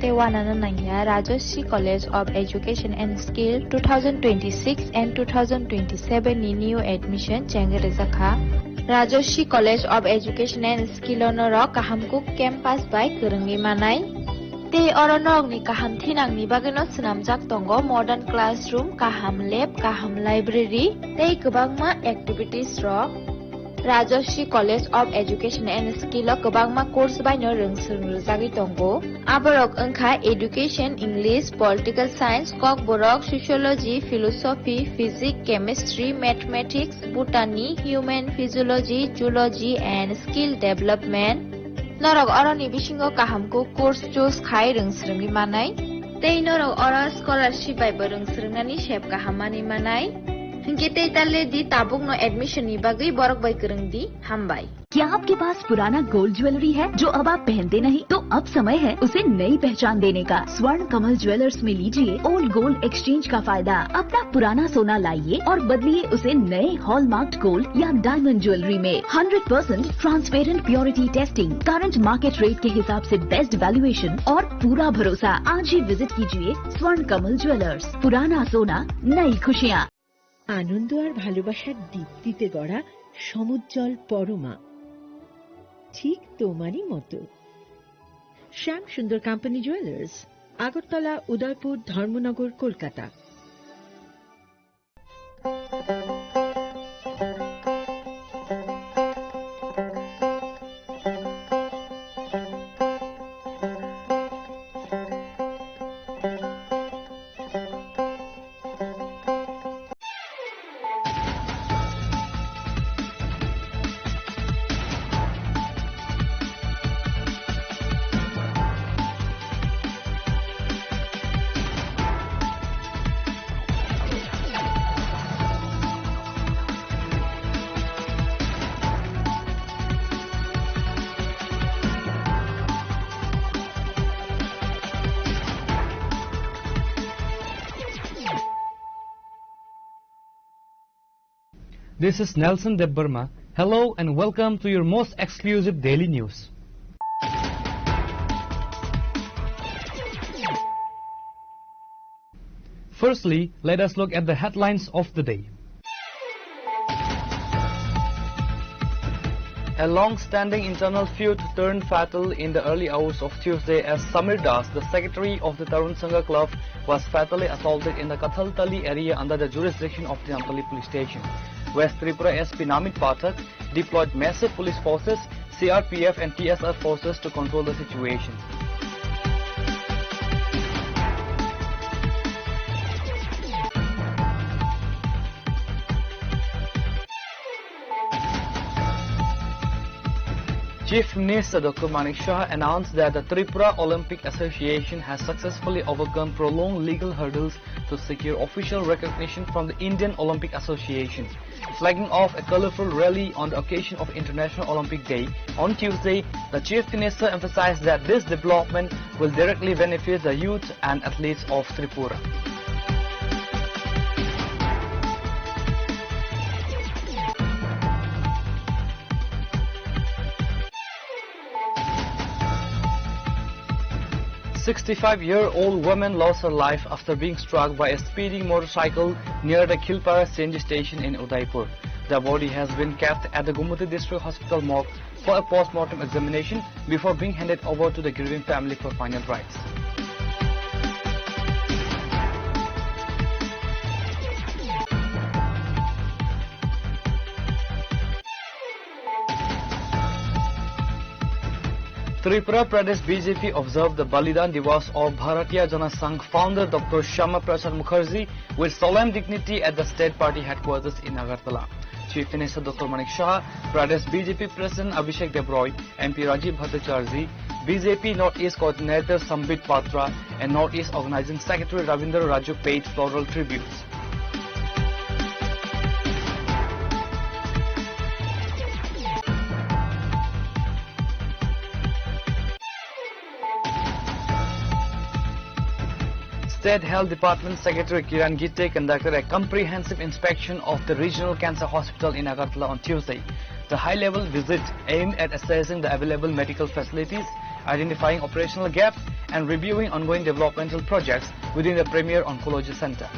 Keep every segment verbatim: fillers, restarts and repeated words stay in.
Tei uanano nangya Rajashree College of Education and Skill two thousand twenty-six and two thousand twenty-seven ni new admission chengwi rijak kha. Rajashree College of Education and Skill o norok kaham kuk campus bai kwrwngwi manai. Tei oro norokni kaham thinangni bagwino swnamjak tongo modern classroom, kaham lab, kaham library tei kwbangma activities rok. Rajashree College of Education and Skill o kwbangma course baino rwngswrwng rwjagwi tongo. Aborok wngkha Education, English, Political Science, Kokborok, Sociology, Philosophy, Physics, Chemistry, Mathematics, Botany, Human Physiology, Zoology and Skill Development. Norok oroni bisingo kaham kuk course choose khai rwngswrwngwi manai. Tei norok oro scholarship bai bo rwngswrwngnani sep kaham manwi manai. Hinkhe tei ta le di tabukno admission ni bagwi borok bai kwrwng di. Hambai. क्या आपके पास पुराना gold jewellery है जो अब आप पहनते नहीं? तो अब समय है उसे नई पहचान देने का। स्वर्ण कमल ज्वेलर्स में लीजिए ओल्ड गोल्ड एक्सचेंज का फायदा। अपना पुराना सोना लाइए और बदलिए उसे नए हॉलमार्क्ड गोल्ड या डायमंड ज्वेलरी में। Hundred percent transparent purity testing, current market rate के हिसाब से बेस्ट वैल्यूएशन और पूरा भरोसा। आज ही विजिट कीजिए स्वर्ण कमल ज्वेलर्स। पुराना सोना, नई खुशियाँ। আনন্দ আর ভালোবাসার দীপ্তিতে গড়া সমুজ্জ্বল পরমা, ঠিক তোমারই মতো। শ্যাম সুন্দর কোম্পানি জুয়েলার্স, আগরতলা, উদয়পুর, ধর্মনগর, Kolkata. This is Nelson Debbarma. Hello and welcome to your most exclusive daily news. Firstly, let us look at the headlines of the day. A long-standing internal feud turned fatal in the early hours of Tuesday as Samir Das, the secretary of the Tarun Sangha Club, was fatally assaulted in the Kathaltali area under the jurisdiction of the Amtali police station. West Tripura S P Namit Pathak deployed massive police forces, C R P F and T S R forces to control the situation. Chief Minister Doctor Manik Saha announced that the Tripura Olympic Association has successfully overcome prolonged legal hurdles to secure official recognition from the Indian Olympic Association. Flagging off a colorful rally on the occasion of International Olympic Day on Tuesday, the Chief Minister emphasized that this development will directly benefit the youth and athletes of Tripura. Sixty-five-year-old woman lost her life after being struck by a speeding motorcycle near the Khilpara C N G station in Udaipur. The body has been kept at the Gomati District Hospital morgue for a post-mortem examination before being handed over to the grieving family for final rites. Tripura Pradesh B J P observed the Balidan Diwas of Bharatiya Jana Sangh founder Doctor Shyama Prasad Mukherjee with solemn dignity at the state party headquarters in Agartala. Chief Minister Doctor Manik Saha, Pradesh B J P President Abhishek Debroy, M P Rajiv Bhattacharjee, B J P North East Coordinator Sambit Patra, and North East Organizing Secretary Ravindra Raju paid floral tributes. State Health Department Secretary Kiran Gite conducted a comprehensive inspection of the Regional Cancer Hospital in Agartala on Tuesday. The high-level visit aimed at assessing the available medical facilities identifying operational gaps, and reviewing ongoing developmental projects within the Premier Oncology Center.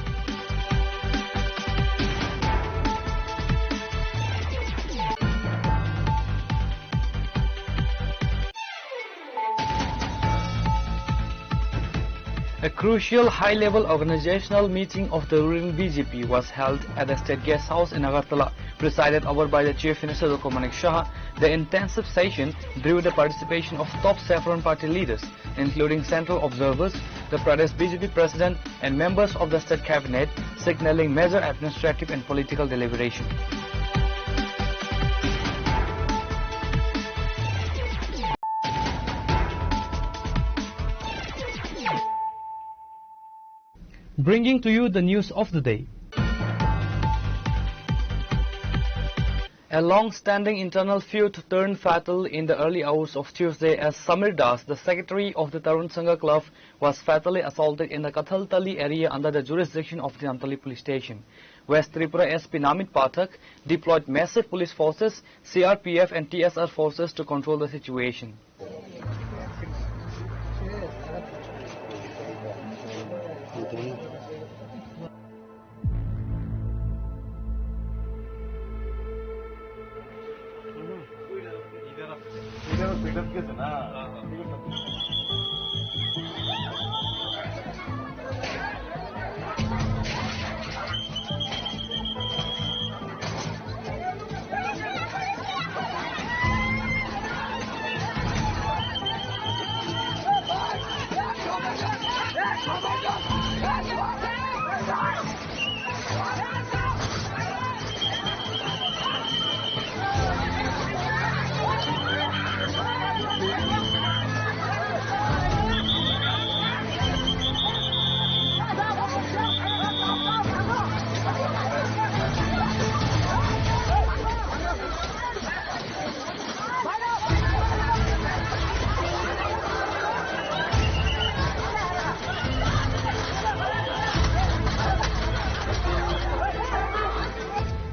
A crucial high-level organizational meeting of the ruling B J P was held at the State Guest House in Agartala, presided over by the Chief Minister Doctor Manik Saha. The intensive session drew the participation of top Saffron Party leaders, including central observers, the Pradesh B J P president, and members of the state cabinet, signaling major administrative and political deliberation. Bringing to you the news of the day. A long-standing internal feud turned fatal in the early hours of Tuesday as Samir Das, the secretary of the Tarun Sangha Club, was fatally assaulted in the Kathaltali area under the jurisdiction of the Amtali police station. West Tripura S P Namit Pathak deployed massive police forces, C R P F and T S R forces to control the situation.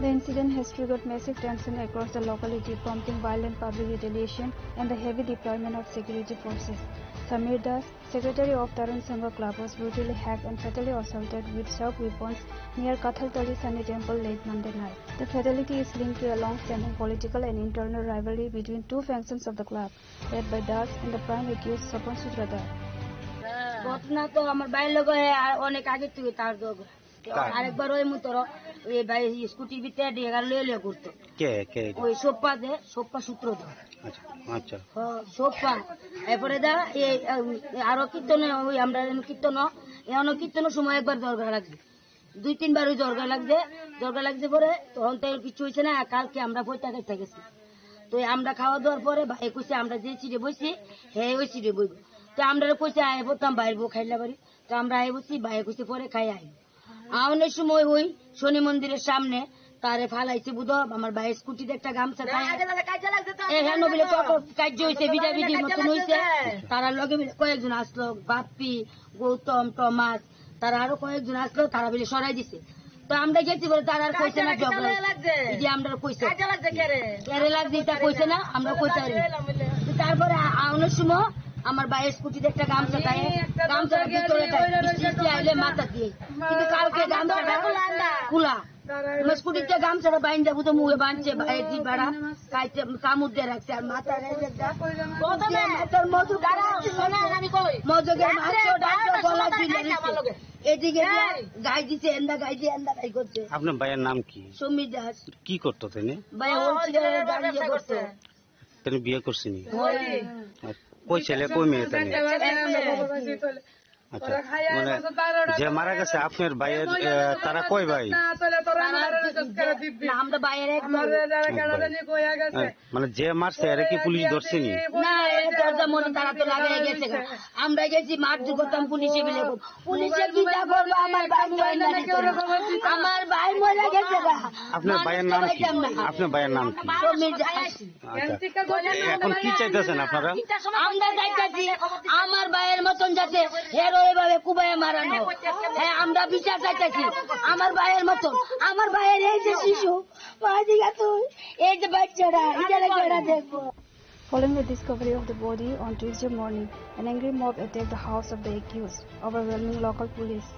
The incident has triggered massive tension across the locality, prompting violent public retaliation and the heavy deployment of security forces. Samir Das, secretary of Tarun Sangha Club, was brutally hacked and fatally assaulted with sharp weapons near Kathaltali Sani Temple late Monday night. The fatality is linked to a long-standing political and internal rivalry between two factions of the club, led by Das and the prime accused Swapan Sutradhar. ঘটনা তো আমার ভাইয়ের লগে অনেক আগে থেকে তার যোগ। কার? আরেকবার ওই মুতর ওই ভাই স্কুটির ভিতরে ডেগার লয়ে লয়ে ঘুরতো। কে, কে এটা? ওই সোপ্পা দে, সোপ্পা সূত্রধর। আচ্ছা, আচ্ছা। হ, সোপ্পা। এরপরে দা, এই, এই, আরো কীর্তনে, ওই আমরা যেন কীর্তন, এখনো কীর্তনের সময় একবার দরকার লাগবে। দুই তিনবার ওই দরকার লাগছে, দরকার লাগছে পরে তখন তো কিছু হয়েছে না। কালকে আমরা পয়তা খাইতে গেছি, তো আমরা খাওয়া দাওয়ার পরে ভাই কইছে আমরা যে সিটে বইছি, হ্যাঁ ওই সিটে বইব। তো আমরা কইছে আয় বলতাম বাইর বউ খাইলা বাড়ি, তো আমরা আয় বলছি ভাই কইছে পরে খাই আই। আউনের সময় ওই শনি মন্দিরের সামনে তারে ফালাইছে বুধ, আমার ভাই স্কুটিতে একটা গামছা খায়। এ হ্যাঁ নবীলে তো কার্য হইছে, বিধা বিধি মতন হইছে। তারা লগে মিলে কয়েকজন আসলো, বাপ্পি, গৌতম, টমাস, তারা আরো কয়েকজন আসলো, তারা মিলে সরাই দিছে। তো আমরা গেছি বলে তারা আর কইছে না ঝগড়া হইছে। এই যে আমরা কইছে। কেরে লাগছে এটা কইছে না, আমরা কইতে পারি। তারপরে আ-, আউনের সময় আমার ভাইয়ের স্কুটিতে একটা গামছা দেয়, গামছাটা ভিতরে দেয়, বৃষ্টি টিষ্টি আইলে মাথা দিয়ে। কিন্তু কালকে গামছাটা খোলা। আমার স্কুটিতে গামছাটা বাইন যাবো তো মুখে বাঁধছে, ভাইয়ের দি বাড়া, কাইতে কামড় দিয়ে রাখছে, আর মাথা রেখে দা। মাথার মধু মধুকে মারছে, ডাকছে, গলা ঝুলে দিছে। এদিকে দিয়ে গাই দিছে, এন্দা গাই দিয়ে, এন্দা গাই করছে। আপনার ভাইয়ের নাম কি? সমীর দাস। কি করতো তিনি? ভাই, ও হোলসেলারের গাড়ি ইয়ে করতো। তিনি বিয়ে করছেন? হ্যাঁ। আর কই ছেলে, কই মেয়ে তিনি? এক ছেলে। আচ্ছা, মানে যে মারা গেছে আপনার ভাইয়ের, আহ, তারা কয় ভাই? না, আমরা ভাইয়ের এক ভাই। এক ভাই। হ্যাঁ, মানে যে মারছে এরা কি পুলিশ ধরছেনি? না, এ দরজা মনে তারা তো লাগাই গেছে গা। আমরা গেছি মারধর করতাম পুলিশে মিলে। পুলিশে কি যা করবো আমার ভাই জয় না দিত। আমার ভাই মরে গেছে গা। আপনার ভাইয়ের নাম কি? আপনার ভাইয়ের নাম কি? সমীর দাস। আচ্ছা। এখন কি চাইতেছেন আপনারা? আমরা চাইতেছি আমার ভাইয়ের মতন যাতে হের ওইভাবে কুবাইয়া মারানো। হ্যাঁ, আমরা বিচার চাইতেছি আমার ভাইয়ের মতন। আমার ভাইয়ের এই যে শিশু, মা দিঘা তুই, এই যে বাচ্চারা, এখানে কেডা দেখবো? Following the discovery of the body on Tuesday morning, an angry mob attacked the house of the accused, overwhelming local police.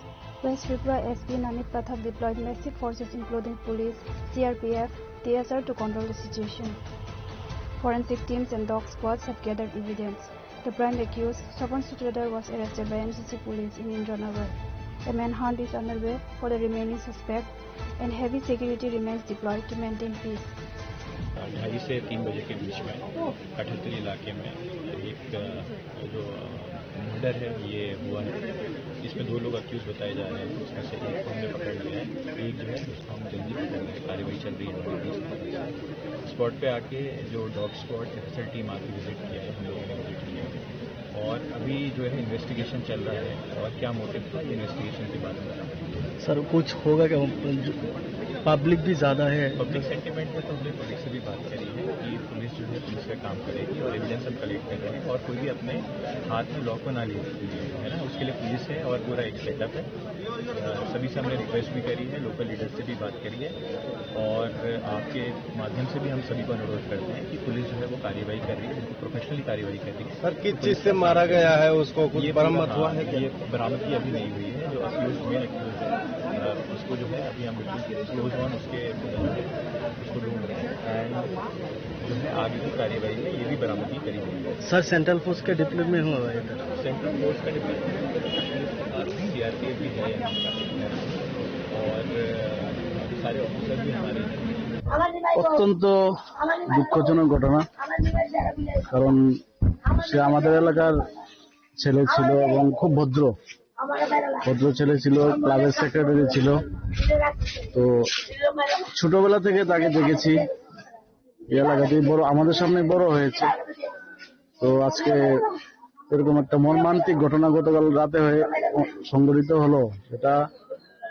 West Tripura S P Namit Pathak deployed massive forces including police, C R P F, T S R to control the situation. Forensic teams and dog squads have gathered evidence. The prime accused, Swapan Sutradhar, was arrested by M C C police in Indiranagar. A manhunt is underway for the remaining suspect and heavy security remains deployed to maintain peace. ढाई से तीन बजे के बीच में कठहतरी इलाके में एक, अ, जो, अ, मर्डर है, ये हुआ है। इसमें दो लोग अक्यूज बताए जा रहे हैं, उसमें से एक को हमने पकड़ लिया है, एक जो है, उसको हम जल्दी पकड़ लेंगे। कार्रवाई चल रही है हमारी। स्पॉट पे आके जो डॉग स्क्वाड एफएसएल टीम आके विजिट किया है, हम लोगों ने विजिट किया है। और अभी जो है इन्वेस्टिगेशन चल रहा है और क्या मोटिव था, ये इन्वेस्टिगेशन के बाद में पता चलेगा। सर, कुछ होगा क्या? पब्लिक भी ज़्यादा है। पब्लिक सेंटिमेंट में तो हमने पुलिस से भी बात करी है कि पुलिस जो है पुलिस का काम करेगी और एविडेंस हम कलेक्ट कर रहे हैं और कोई भी अपने हाथ में लॉ को ना ले, है ना, उसके लिए पुलिस है और पूरा एक सेटअप है। अ, सभी से हमने रिक्वेस्ट भी करी है, लोकल लीडर से भी बात करी है और आपके माध्यम से भी हम सभी को अनुरोध करते हैं कि पुलिस जो है वो कार्रवाई कर रही है, बिल्कुल प्रोफेशनली कार्रवाई कर रही है। सर, किस चीज से मारा गया है, उसको कुछ ये बरामद पूरा, हुआ हाँ, है क्या? ये बरामदगी अभी नहीं हुई है। जो अक्यूज, मेन अक्यूज है, अ, उसको जो है अभी हम बिल्कुल क्लोज ऑन उसके, उसको ढूंढ रहे हैं एंड जो है आगे की कार्रवाई में ये भी बरामदगी करी जाएगी। सर, सेंट्रल फोर्स के डिप्लॉयमेंट हुआ है इधर? सेंट्रल फोर्स का डिप्लॉयमेंट, सीआरपीएफ भी है यहाँ पर और, अ, सारे ऑफिसर भी हमारे हैं। অত্যন্ত দুঃখজনক ঘটনা, কারণ সে আমাদের এলাকার ছেলে ছিল এবং খুব ভদ্র, ভদ্র ছেলে ছিল, ক্লাবের সেক্রেটারি ছিল। তো ছোটবেলা থেকে তাকে দেখেছি, এই এলাকাতেই বড়, আমাদের সামনে বড় হয়েছে। তো আজকে এরকম একটা মর্মান্তিক ঘটনা গতকাল রাতে হয়ে সংঘটিত হলো, এটা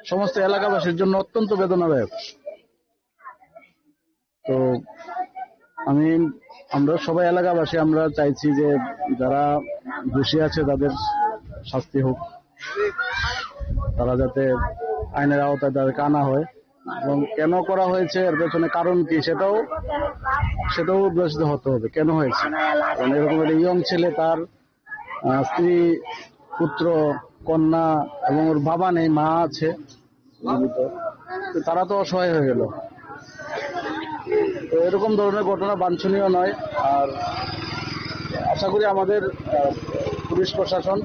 সমস্ত এলাকাবাসীর জন্য অত্যন্ত বেদনাদায়ক। তো আমি, আমরা সবাই এলাকাবাসী, আমরা চাইছি যে যারা দোষী আছে তাদের শাস্তি হোক, তারা যাতে আইনের আওতায় তাদেরকে আনা হয় এবং কেন করা হয়েছে, এর পেছনে কারণ কি, সেটাও, সেটাও উদ্ঘোষিত হতে হবে, কেন হয়েছে। কারণ এরকম একটা ইয়ং ছেলে, তার আহ, স্ত্রী, পুত্র, কন্যা এবং ওর বাবা নেই, মা আছে জীবিত। তো তারা তো অসহায় হয়ে গেল। তো এরকম ধরনের ঘটনা বাঞ্ছনীয় নয়। আর আশা করি আমাদের, আহ, পুলিশ প্রশাসন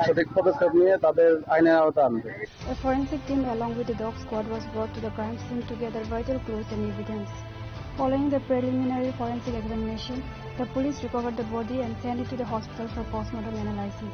সঠিক পদক্ষেপ নিয়ে তাদের আইনের আওতায় আনবে। A forensic team along with the dog squad was brought to the crime scene to gather vital clues and evidence. Following the preliminary forensic examination, the police recovered the body and sent it to the hospital for postmortem analysis.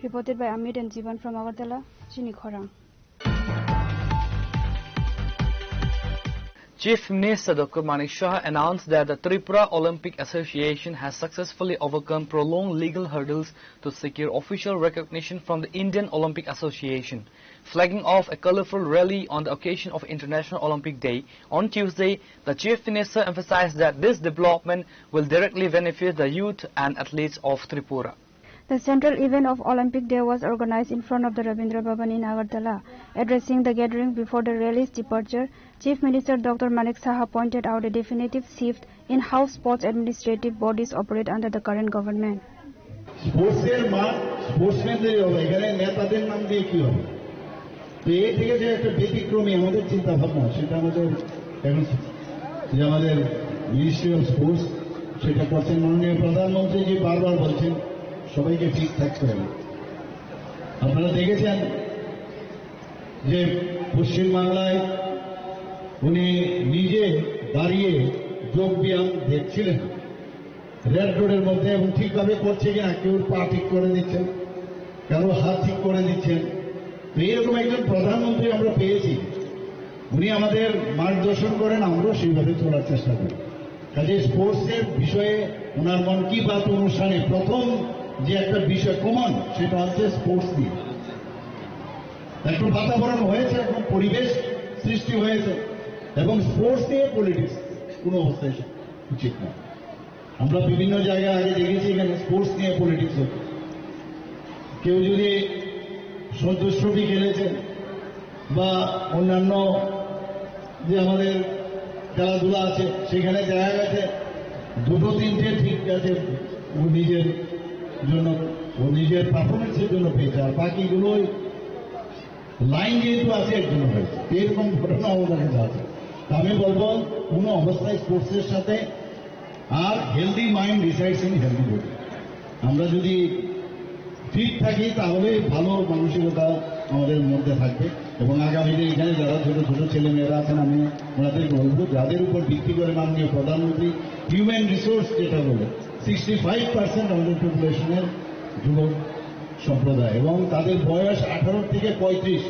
Reported by Amit and Jiban from Agartala, Chini Khorang. Chief Minister Doctor Manik Saha announced that the Tripura Olympic Association has successfully overcome prolonged legal hurdles to secure official recognition from the Indian Olympic Association. Flagging off a colorful rally on the occasion of International Olympic Day on Tuesday, the Chief Minister emphasized that this development will directly benefit the youth and athletes of Tripura. The central event of Olympic Day was organized in front of the Rabindra Bhavan in Agartala. Addressing the gathering before the rally's departure, Chief Minister Doctor Manik Saha pointed out a definitive shift in how sports administrative bodies operate under the current government. স্পোর্টসের মাঠ স্পোর্টসম্যানদেরই হবে, এখানে নেতাদের নাম দিয়ে কি হবে? তো এই থেকে যে একটা ব্যতিক্রমী আমাদের চিন্তা ভাবনা, সেটা আমাদের এখন যে আমাদের মিনিস্ট্রি অফ স্পোর্টস সেটা করছেন। মাননীয় প্রধানমন্ত্রী যে বারবার বলছেন সবাইকে ফিট থাকতে হবে। আপনারা দেখেছেন যে পশ্চিমবাংলায় উনি নিজে দাঁড়িয়ে যোগ ব্যায়াম দেখছিলেন রেড রোডের মধ্যে, এবং ঠিকভাবে করছে কিনা, কেউ পা ঠিক করে দিচ্ছেন, কারো হাত ঠিক করে দিচ্ছেন। তো এইরকম একজন প্রধানমন্ত্রী আমরা পেয়েছি, উনি আমাদের মার্গদর্শন করেন, আমরাও সেইভাবে চলার চেষ্টা করি। কাজে স্পোর্টসের বিষয়ে ওনার মন কি বাত অনুষ্ঠানে প্রথম যে একটা বিষয় কমন, সেটা হচ্ছে স্পোর্টস নিয়ে। একটু বাতাবরণ হয়েছে, এখন পরিবেশ সৃষ্টি হয়েছে, এবং স্পোর্টস নিয়ে পলিটিক্স কোনো অবস্থায় উচিত না। আমরা বিভিন্ন জায়গায় আগে দেখেছি এখানে স্পোর্টস নিয়ে পলিটিক্স হতো। কেউ যদি সন্তোষ ট্রফি খেলেছেন বা অন্যান্য যে আমাদের খেলাধুলা আছে, সেখানে দেখা গেছে দুটো তিনটে ঠিক আছে, ও নিজের জন্য, ও নিজের পারফরমেন্সের জন্য পেয়েছে, আর বাকিগুলোই লাইন যেহেতু আছে এর জন্য হয়েছে। এরকম ঘটনা আমাদের কাছে আছে। তো আমি বলবো, কোনো অবস্থায় স্পোর্টসের সাথে আর healthy mind resides in healthy body। আমরা যদি ফিট থাকি তাহলে ভালো মানসিকতা আমাদের মধ্যে থাকবে, এবং আগামী দিনে এখানে যারা ছোট ছোট ছেলে মেয়েরা আছেন, আমি ওনাদেরকে বলবো, যাদের উপর ভিত্তি করে মাননীয় প্রধানমন্ত্রী হিউম্যান রিসোর্স যেটা বলে, সিক্সটি ফাইভ পার্সেন্ট আমাদের পপুলেশনের যুবক সম্প্রদায় এবং তাদের বয়স আঠারো থেকে পঁয়ত্রিশ।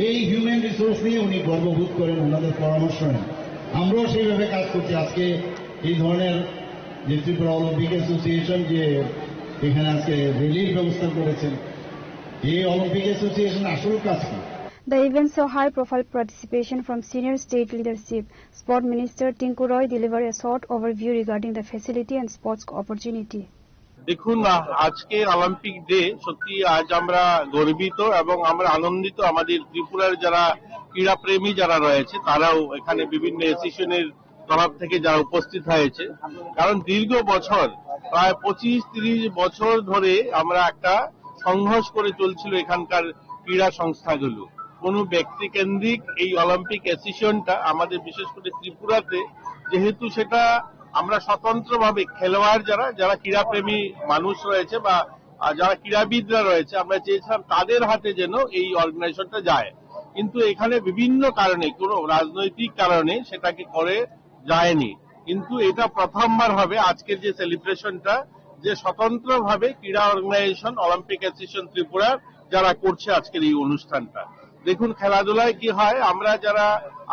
এই হিউম্যান রিসোর্স নিয়ে উনি গর্ববোধ করেন, ওনাদের পরামর্শ নেন। আমরাও সেইভাবে কাজ করছি। আজকে এই ধরনের যে ত্রিপুরা অলিম্পিক অ্যাসোসিয়েশন যে এখানে আজকে র্যালির ব্যবস্থা করেছেন, এই অলিম্পিক অ্যাসোসিয়েশন আসল কাজ কি? The event saw high-profile participation from senior state leadership. Sport Minister Tinku Roy delivered a short overview regarding the facility and sports opportunity. দেখুন, আ-, আজকে অলিম্পিক ডে, সত্যি আজ আমরা গর্বিত এবং আমরা আনন্দিত। আমাদের ত্রিপুরার যারা ক্রীড়াপ্রেমী যারা রয়েছে, তারাও এখানে বিভিন্ন অ্যাসোসিয়েশনের তরফ থেকে যারা উপস্থিত হয়েছে, কারণ দীর্ঘ বছর, প্রায় পঁচিশ তিরিশ বছর ধরে আমরা একটা সংঘর্ষ করে চলছিল এখানকার ক্রীড়া সংস্থাগুলো। কোনো ব্যক্তিকেন্দ্রিক এই অলিম্পিক অ্যাসোসিয়েশনটা আমাদের, বিশেষ করে ত্রিপুরাতে, যেহেতু সেটা আমরা স্বতন্ত্রভাবে খেলোয়াড় যারা, যারা ক্রীড়াপ্রেমী মানুষ রয়েছে বা, আহ, যারা ক্রীড়াবিদরা রয়েছে, আমরা চেয়েছিলাম তাদের হাতে যেন এই অর্গানাইজেশনটা যায়। কিন্তু এখানে বিভিন্ন কারণে, কোনো রাজনৈতিক কারণে সেটাকে করে যায়নি। কিন্তু এটা প্রথমবার হবে আজকের যে সেলিব্রেশনটা, যে স্বতন্ত্রভাবে ক্রীড়া অর্গানাইজেশন অলিম্পিক অ্যাসোসিয়েশন ত্রিপুরা যারা করছে আজকের এই অনুষ্ঠানটা। দেখুন, খেলাধুলায় কি হয়, আমরা যারা,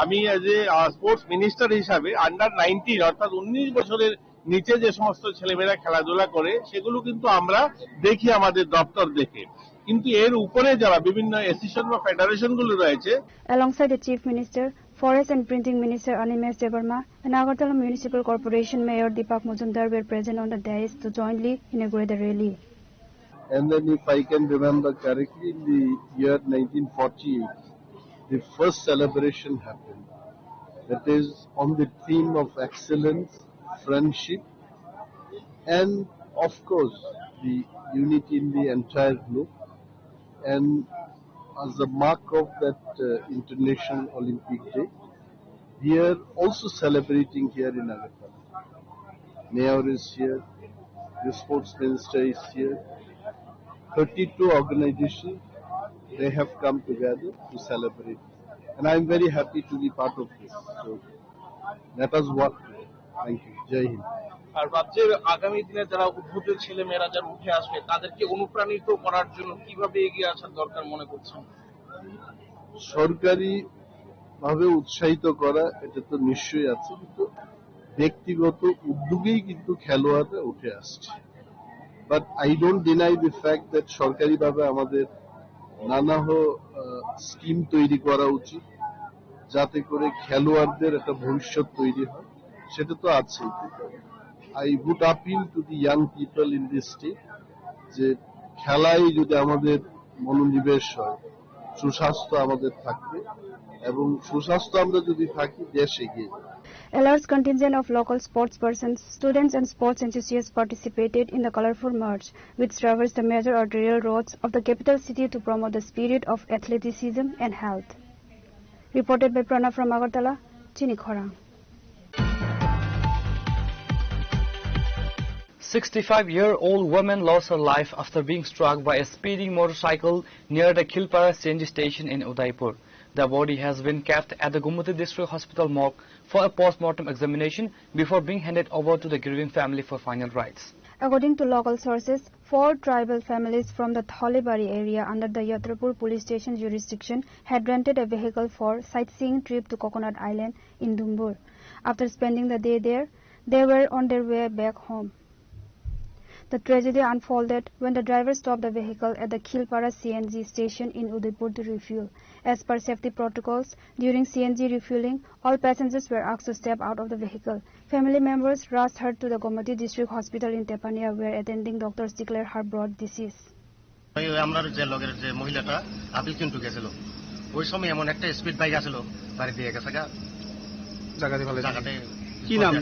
আমি এজ এ স্পোর্টস মিনিস্টার হিসাবে আন্ডার নাইনটিন, অর্থাৎ উনিশ বছরের নিচে যে সমস্ত ছেলেমেয়েরা খেলাধুলা করে, সেগুলো কিন্তু আমরা দেখি আমাদের দপ্তর দেখে। কিন্তু এর উপরে যারা বিভিন্ন অ্যাসোসিয়েশন বা ফেডারেশনগুলো রয়েছে, Alongside the Chief Minister, Forest and Printing Minister Animesh Debbarma and Agartala Municipal Corporation Mayor Deepak Majumdar were present on the dais to jointly inaugurate the rally. And then, if I can remember correctly, in the year nineteen forty-eight, the first celebration happened. That is on the theme of excellence, friendship, and of course, the unity in the entire globe. And as a mark of that uh, International Olympic Day, we are also celebrating here in Agartala. Mayor is here, the sports minister is here, thirty-two organizations, they have come together to celebrate. And I am very happy to be part of this. So let us work together. Thank you. Jai Hind. আর রাজ্যের আগামী দিনে যারা উদ্বুদ্ধ ছেলে মেয়েরা যারা উঠে আসবে, তাদেরকে অনুপ্রাণিত করার জন্য কিভাবে এগিয়ে আসার দরকার মনে করছেন? সরকারি ভাবে উৎসাহিত করা, এটা তো নিশ্চয়ই আছে, কিন্তু ব্যক্তিগত উদ্যোগেই কিন্তু খেলোয়াড়রা উঠে আসছে। But I don't deny the fact that সরকারিভাবে আমাদের নানা স্কিম তৈরি করা উচিত, যাতে করে খেলোয়াড়দের একটা ভবিষ্যৎ তৈরি হয়, সেটা তো আছেই। I would appeal to the young people in this state যে খেলায় যদি আমাদের মনোনিবেশ হয়, সুস্বাস্থ্য আমাদের থাকবে, এবং সুস্বাস্থ্য আমরা যদি থাকি, দেশ এগিয়ে যাবে। A large contingent of local sports persons, students and sports enthusiasts participated in the colorful march, which traversed the major arterial roads of the capital city to promote the spirit of athleticism and health. Reported by Pranav from Agartala, Chini Khorang. Sixty-five-year-old woman lost her life after being struck by a speeding motorcycle near the Khilpara C N G station in Udaipur. The body has been kept at the Gomati District Hospital morgue for a post-mortem examination before being handed over to the grieving family for final rites. According to local sources, four tribal families from the Tholibari area under the Yatrapur police station jurisdiction had rented a vehicle for sightseeing trip to Coconut Island in Dumbur. After spending the day there, they were on their way back home. The tragedy unfolded when the driver stopped the vehicle at the Khilpara C N G station in Udaipur to refuel. As per safety protocols, during C N G refueling, all passengers were asked to step out of the vehicle. Family members rushed her to the Gomati District Hospital in Tepania, where attending doctors declared her brought deceased. ওই, ওই আমরার যে লগের যে মহিলাটা আপিল কিন্তু গেছিল, ওই সময় এমন একটা স্পিড বাইক আসলো, বাড়ি দিয়ে গেছে গা। জায়গাতে ফেলে জায়গাতে কি নাম?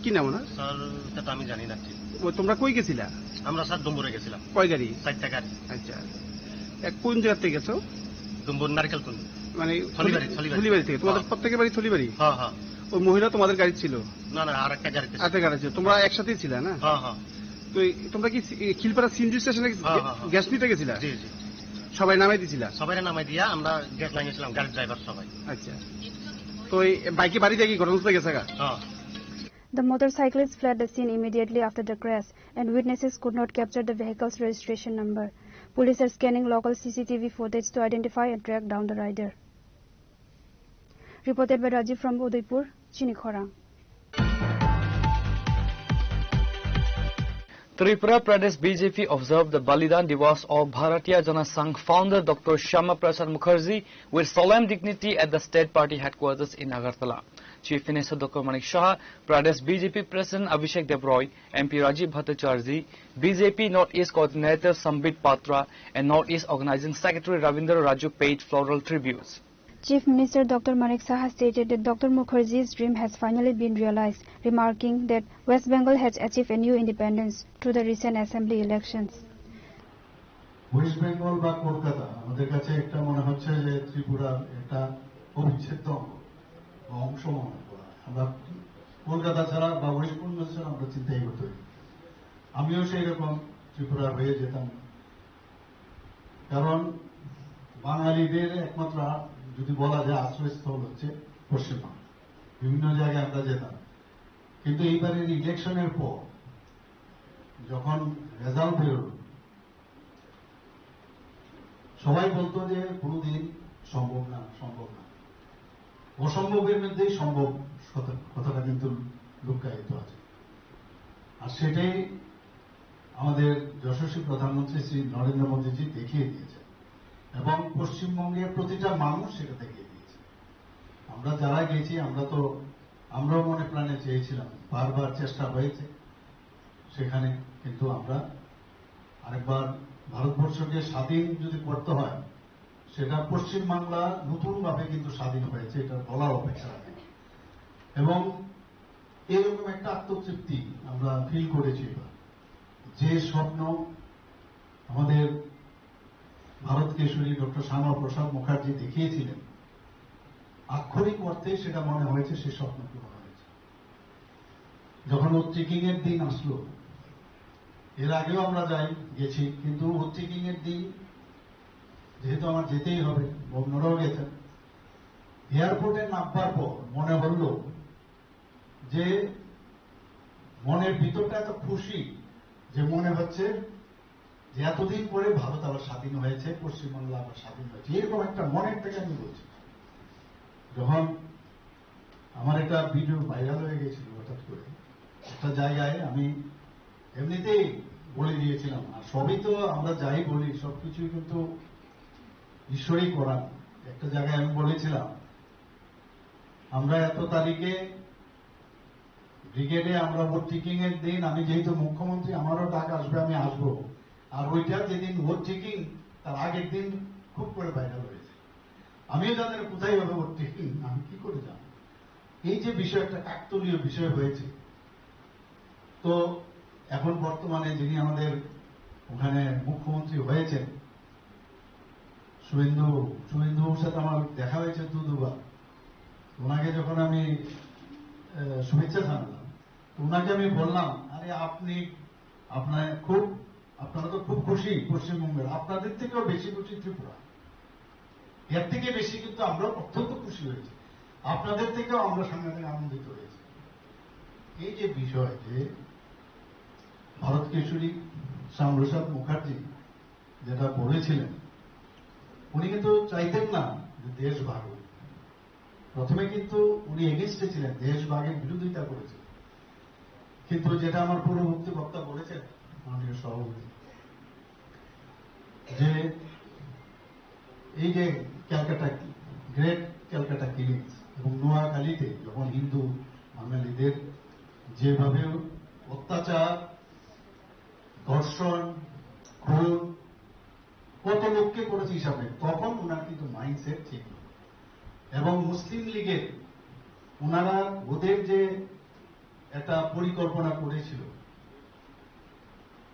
কি নাম ওনার? স্যার, এটা তো আমি জানি না ঠিক। ও, তোমরা কই গেছিলা? আমরা স্যার ডুম্বুরে গেছিলাম। কয় গাড়ি? চারটা গাড়ি। আচ্ছা। এক কোন জায়গা থেকে গেছো? ডুম্বুর নারকেল কুন্দ। মানে থলিবাড়ি, থলি-, থলিবাড়ি। থলিবাড়ি থেকে। তোমাদের হ্যাঁ। প্রত্যেকের বাড়ি থলিবাড়ি? হ্যাঁ, হ্যাঁ। ওই মহিলা তোমাদের গাড়ি ছিল? না, না, আর একটা গাড়িতে ছিল। আরেকটা গাড়ি ছিল। তোমরা একসাথেই ছিলা না? হ্যাঁ, হ্যাঁ। তো এই, তোমরা কি সি-, এই খিলপাড়া সিএনজি স্টেশনে হ্যাঁ, হ্যাঁ, হ্যাঁ। গ্যাস নিতে গেছিলা? জি, জি। সবাই নামাই দিছিলা? সবাই নামাই দিয়া আমরা গ্যাস লাইনে ছিলাম, গাড়ির ড্রাইভার সবাই। আচ্ছা। তো এই বাইকে বাড়ি দিয়ে কি ঘটনাস্থলে গেছে গা? হ্যাঁ। The motorcyclist fled the scene immediately after the crash, and witnesses could not capture the vehicle's registration number. Police are scanning local C C T V footage to identify and track down the rider. Reported by Rajiv from Udaipur, Chini Khorang. Tripura Pradesh B J P observed the Balidan Diwas of Bharatiya Jana Sangh founder Doctor Shyama Prasad Mukherjee with solemn dignity at the state party headquarters in Agartala. Chief Minister Doctor Manik Saha, Pradesh B J P President Abhishek Debroy, M P Rajiv Bhattacharjee, B J P North East Coordinator Sambit Patra, and North East Organizing Secretary Ravindra Raju paid floral tributes. Chief Minister Doctor Manik Saha stated that Doctor Mukherjee's dream has finally been realized, remarking that West Bengal has achieved a new independence through the recent assembly elections. West Bengal বা কলকাতা আমাদের কাছে একটা মনে হচ্ছে যে ত্রিপুরার একটা অবিচ্ছেদ্য অঙ্গ বা অংশ মনে করা হয়। আমরা কলকাতা ছাড়া বা ওয়েস্ট বেঙ্গল ছাড়া আমরা চিন্তাই করতে পারি না। আমিও সেই রকম ত্রিপুরা হয়ে যেতাম, কারণ বাঙালিদের একমাত্র আ-, যদি বলা যায় আশ্রয়স্থল হচ্ছে পশ্চিমবঙ্গ। বিভিন্ন জায়গায় আমরা যেতাম, কিন্তু এইবারের ইলেকশনের পর যখন রেজাল্ট বেরোলো, সবাই বলতো যে কোনোদিন সম্ভব না, সম্ভব না। অসম্ভবের মধ্যেই সম্ভব কথা, কথাটা কিন্তু লুক্কায়িত আছে। আর সেটাই আমাদের যশস্বী প্রধানমন্ত্রী শ্রী নরেন্দ্র মোদীজি দেখিয়ে দিয়েছেন এবং পশ্চিমবঙ্গের প্রতিটা মানুষ সেটা দেখিয়ে দিয়েছে। আমরা যারা গেছি, আমরা তো, আমরাও মনে প্রাণে চেয়েছিলাম, বারবার চেষ্টা হয়েছে সেখানে, কিন্তু আমরা আরেকবার ভারতবর্ষকে স্বাধীন যদি করতে হয়, সেটা পশ্চিমবাংলা নতুনভাবে কিন্তু স্বাধীন হয়েছে, এটা বলার অপেক্ষা রাখে না। এবং এরকম একটা আত্মতৃপ্তি আমরা ফিল করেছি এবার, যে স্বপ্ন আমাদের ভারত কেশরী ডক্টর শ্যামা প্রসাদ মুখার্জি দেখিয়েছিলেন, আক্ষরিক অর্থে সেটা মনে হয়েছে সে স্বপ্ন পূরণ হয়েছে। যখন ওথ চেকিং এর দিন আসলো, এর আগেও আমরা যাই, গেছি, কিন্তু ওথ চেকিং এর দিন যেহেতু আমার যেতেই হবে, অন্যরাও গেছেন, এয়ারপোর্টে নামবার পর মনে হলো যে মনের ভিতরটা এত খুশি যে মনে হচ্ছে যে এতদিন পরে ভারত আবার স্বাধীন হয়েছে, পশ্চিমবাংলা আবার স্বাধীন হয়েছে, এরকম একটা মনের থেকে আমি বলছি। যখন আমার একটা ভিডিও ভাইরাল হয়ে গেছিল হঠাৎ করে, একটা জায়গায় আমি এমনিতেই বলে দিয়েছিলাম, আর সবই তো আমরা যাই বলি সবকিছুই কিন্তু ঈশ্বরই করান। একটা জায়গায় আমি বলেছিলাম, আমরা এত তারিখে ব্রিগেডে আমরা ভোট টেকিং এর দিন, আমি যেহেতু মুখ্যমন্ত্রী, আমারও ডাক আসবে, আমি আসবো। আর ওইটা যেদিন ভোট টেকিং, তার আগের দিন খুব করে ভাইরাল হয়েছে। আমিও জানি না কোথায় হবে ভোট টেকিং, আমি কি করে জানবো? এই যে বিষয়, একটা কাকতালীয় বিষয় হয়েছে। তো এখন বর্তমানে যিনি আমাদের ওখানে মুখ্যমন্ত্রী হয়েছেন, শুভেন্দু, শুভেন্দু বাবুর সাথে আমার দেখা হয়েছে দু দুবার। ওনাকে যখন আমি আহ, শুভেচ্ছা জানালাম, তো ওনাকে আমি বললাম, আরে, আপনি, আপনার খুব, আপনারা তো খুব খুশি পশ্চিমবঙ্গের, আপনাদের থেকেও বেশি খুশি ত্রিপুরা। এর থেকে বেশি কিন্তু আমরা অত্যন্ত খুশি হয়েছি, আপনাদের থেকেও আমরা সাংঘাতিক আনন্দিত হয়েছি। এই যে বিষয়, যে ভারত কেশরী শ্যামাপ্রসাদ মুখার্জি যেটা বলেছিলেন, উনি কিন্তু চাইতেন না যে দেশ ভাগ হোক। প্রথমে কিন্তু উনি এগেনস্টে ছিলেন, দেশ ভাগের বিরোধিতা করেছিলেন। কিন্তু যেটা আমার পূর্ববর্তী বক্তা বলেছেন, মাননীয় সভাপতি, যে এই যে ক্যালকাটা, গ্রেট ক্যালকাটা কিলিংস এবং নোয়াখালীতে যখন হিন্দু বাঙালিদের যেভাবে অত্যাচার, ধর্ষণ, খুন, কত লোককে করেছে হিসাবে, তখন ওনার কিন্তু মাইন্ডসেট চেঞ্জ হয়। এবং মুসলিম লীগের ওনারা ওদের যে একটা পরিকল্পনা করেছিল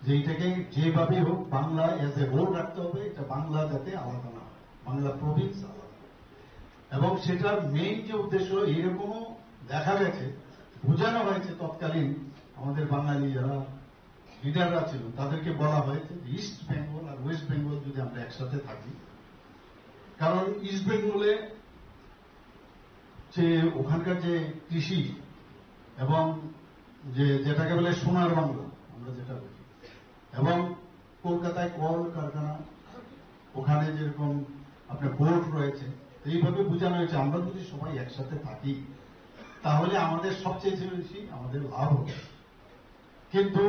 যে এটাকে যেভাবে হোক বাংলা অ্যাজ এ হোল রাখতে হবে, এটা বাংলা যাতে আলাদা না হয়, বাংলা প্রভিন্স আলাদা হয়। এবং সেটার মেইন যে উদ্দেশ্য, এরকমও দেখা গেছে, বোঝানো হয়েছে তৎকালীন আমাদের বাঙালি যারা লিডাররা ছিল, তাদেরকে বলা হয়েছে যে ইস্ট বেঙ্গল আর ওয়েস্ট বেঙ্গল যদি আমরা একসাথে থাকি, কারণ ইস্ট বেঙ্গলে যে ওখানকার যে কৃষি এবং যে যেটাকে বলে সোনার বাংলা আমরা যেটা বলি, এবং কলকাতায় কল কারখানা, ওখানে যেরকম আপনার পোর্ট রয়েছে, তো এইভাবে বোঝানো হয়েছে আমরা যদি সবাই একসাথে থাকি তাহলে আমাদের সবচেয়ে বেশি আমাদের লাভ হবে। কিন্তু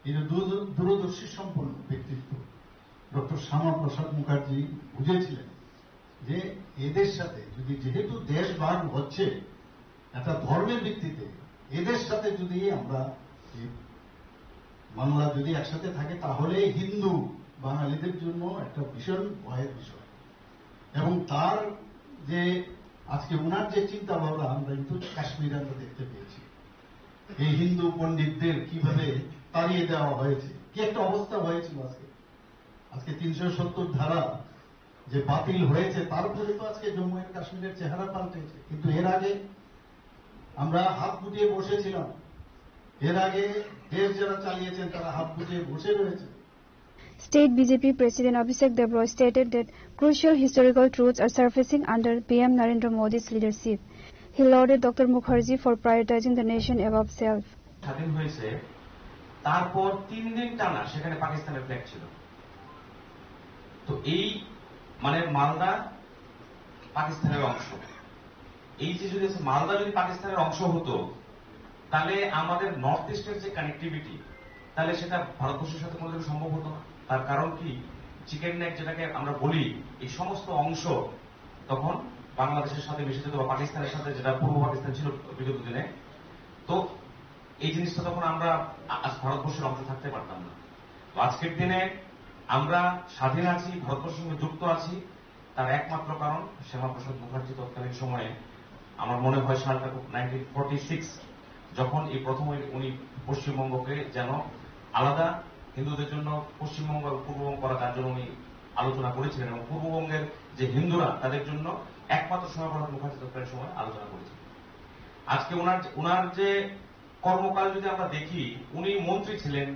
এই যে দূর-, দূরদর্শী সম্পন্ন ব্যক্তিত্ব ডক্টর শ্যামাপ্রসাদ মুখার্জি বুঝেছিলেন যে এদের সাথে যদি, যেহেতু দেশ ভাগ হচ্ছে একটা ধর্মের ভিত্তিতে, এদের সাথে যদি আমরা এই বাংলা যদি একসাথে থাকে তাহলে হিন্দু বাঙালিদের জন্য একটা ভীষণ ভয়ের বিষয়। এবং তার যে আজকে ওনার যে চিন্তা ভাবনা আমরা কিন্তু কাশ্মীরে আমরা দেখতে পেয়েছি, এই হিন্দু পণ্ডিতদের কিভাবে তাড়িয়ে দেওয়া হয়েছে, কি একটা অবস্থা হয়েছিল আজকে। আজকে তিনশো সত্তর ধারা যে বাতিল হয়েছে, তারপরে তো আজকে জম্মু এন্ড কাশ্মীরের চেহারা পাল্টেছে। কিন্তু এর আগে আমরা হাত গুটিয়ে বসেছিলাম, এর আগে দেশ যারা চালিয়েছেন তারা হাত গুটিয়ে বসে রয়েছে। State B J P President Abhishek Debroy stated that crucial historical truths are surfacing under P M Narendra Modi's leadership. He lauded Doctor Mukherjee for prioritizing the nation above self. স্বাধীন হয়েছে, তারপর তিন দিন টানা সেখানে পাকিস্তানের ফ্ল্যাগ ছিল। তো এই মানে মালদা পাকিস্তানের অংশ, এই যে যদি মালদা যদি পাকিস্তানের অংশ হতো, তাহলে আমাদের নর্থ ইস্টের যে কানেক্টিভিটি, তাহলে সেটা ভারতবর্ষের সাথে কোনোদিন সম্ভব হতো না। তার কারণ কি, চিকেন নেক যেটাকে আমরা বলি, এই সমস্ত অংশ তখন বাংলাদেশের সাথে মিশে যেত বা পাকিস্তানের সাথে, যেটা পূর্ব পাকিস্তান ছিল বিগত দিনে। তো এই জিনিসটা তখন আমরা আ-, আজ ভারতবর্ষের অংশ থাকতে পারতাম না। তো আজকের দিনে আমরা স্বাধীন আছি, ভারতবর্ষের সঙ্গে যুক্ত আছি, তার একমাত্র কারণ শ্যামাপ্রসাদ মুখার্জি তৎকালীন সময়ে, আমার মনে হয় সালটা খুব নাইনটিন ফর্টি সিক্স, যখন এই প্রথম উনি- উনি পশ্চিমবঙ্গকে যেন আলাদা হিন্দুদের জন্য পশ্চিমবঙ্গ এবং পূর্ববঙ্গ করা, তার জন্য উনি আলোচনা করেছিলেন এবং পূর্ববঙ্গের যে হিন্দুরা তাদের জন্য একমাত্র শ্যামাপ্রসাদ মুখার্জি তৎকালীন সময় আলোচনা করেছিলেন। আজকে ওনার ওনার যে কর্মকাল যদি আমরা দেখি, উনি মন্ত্রী ছিলেন,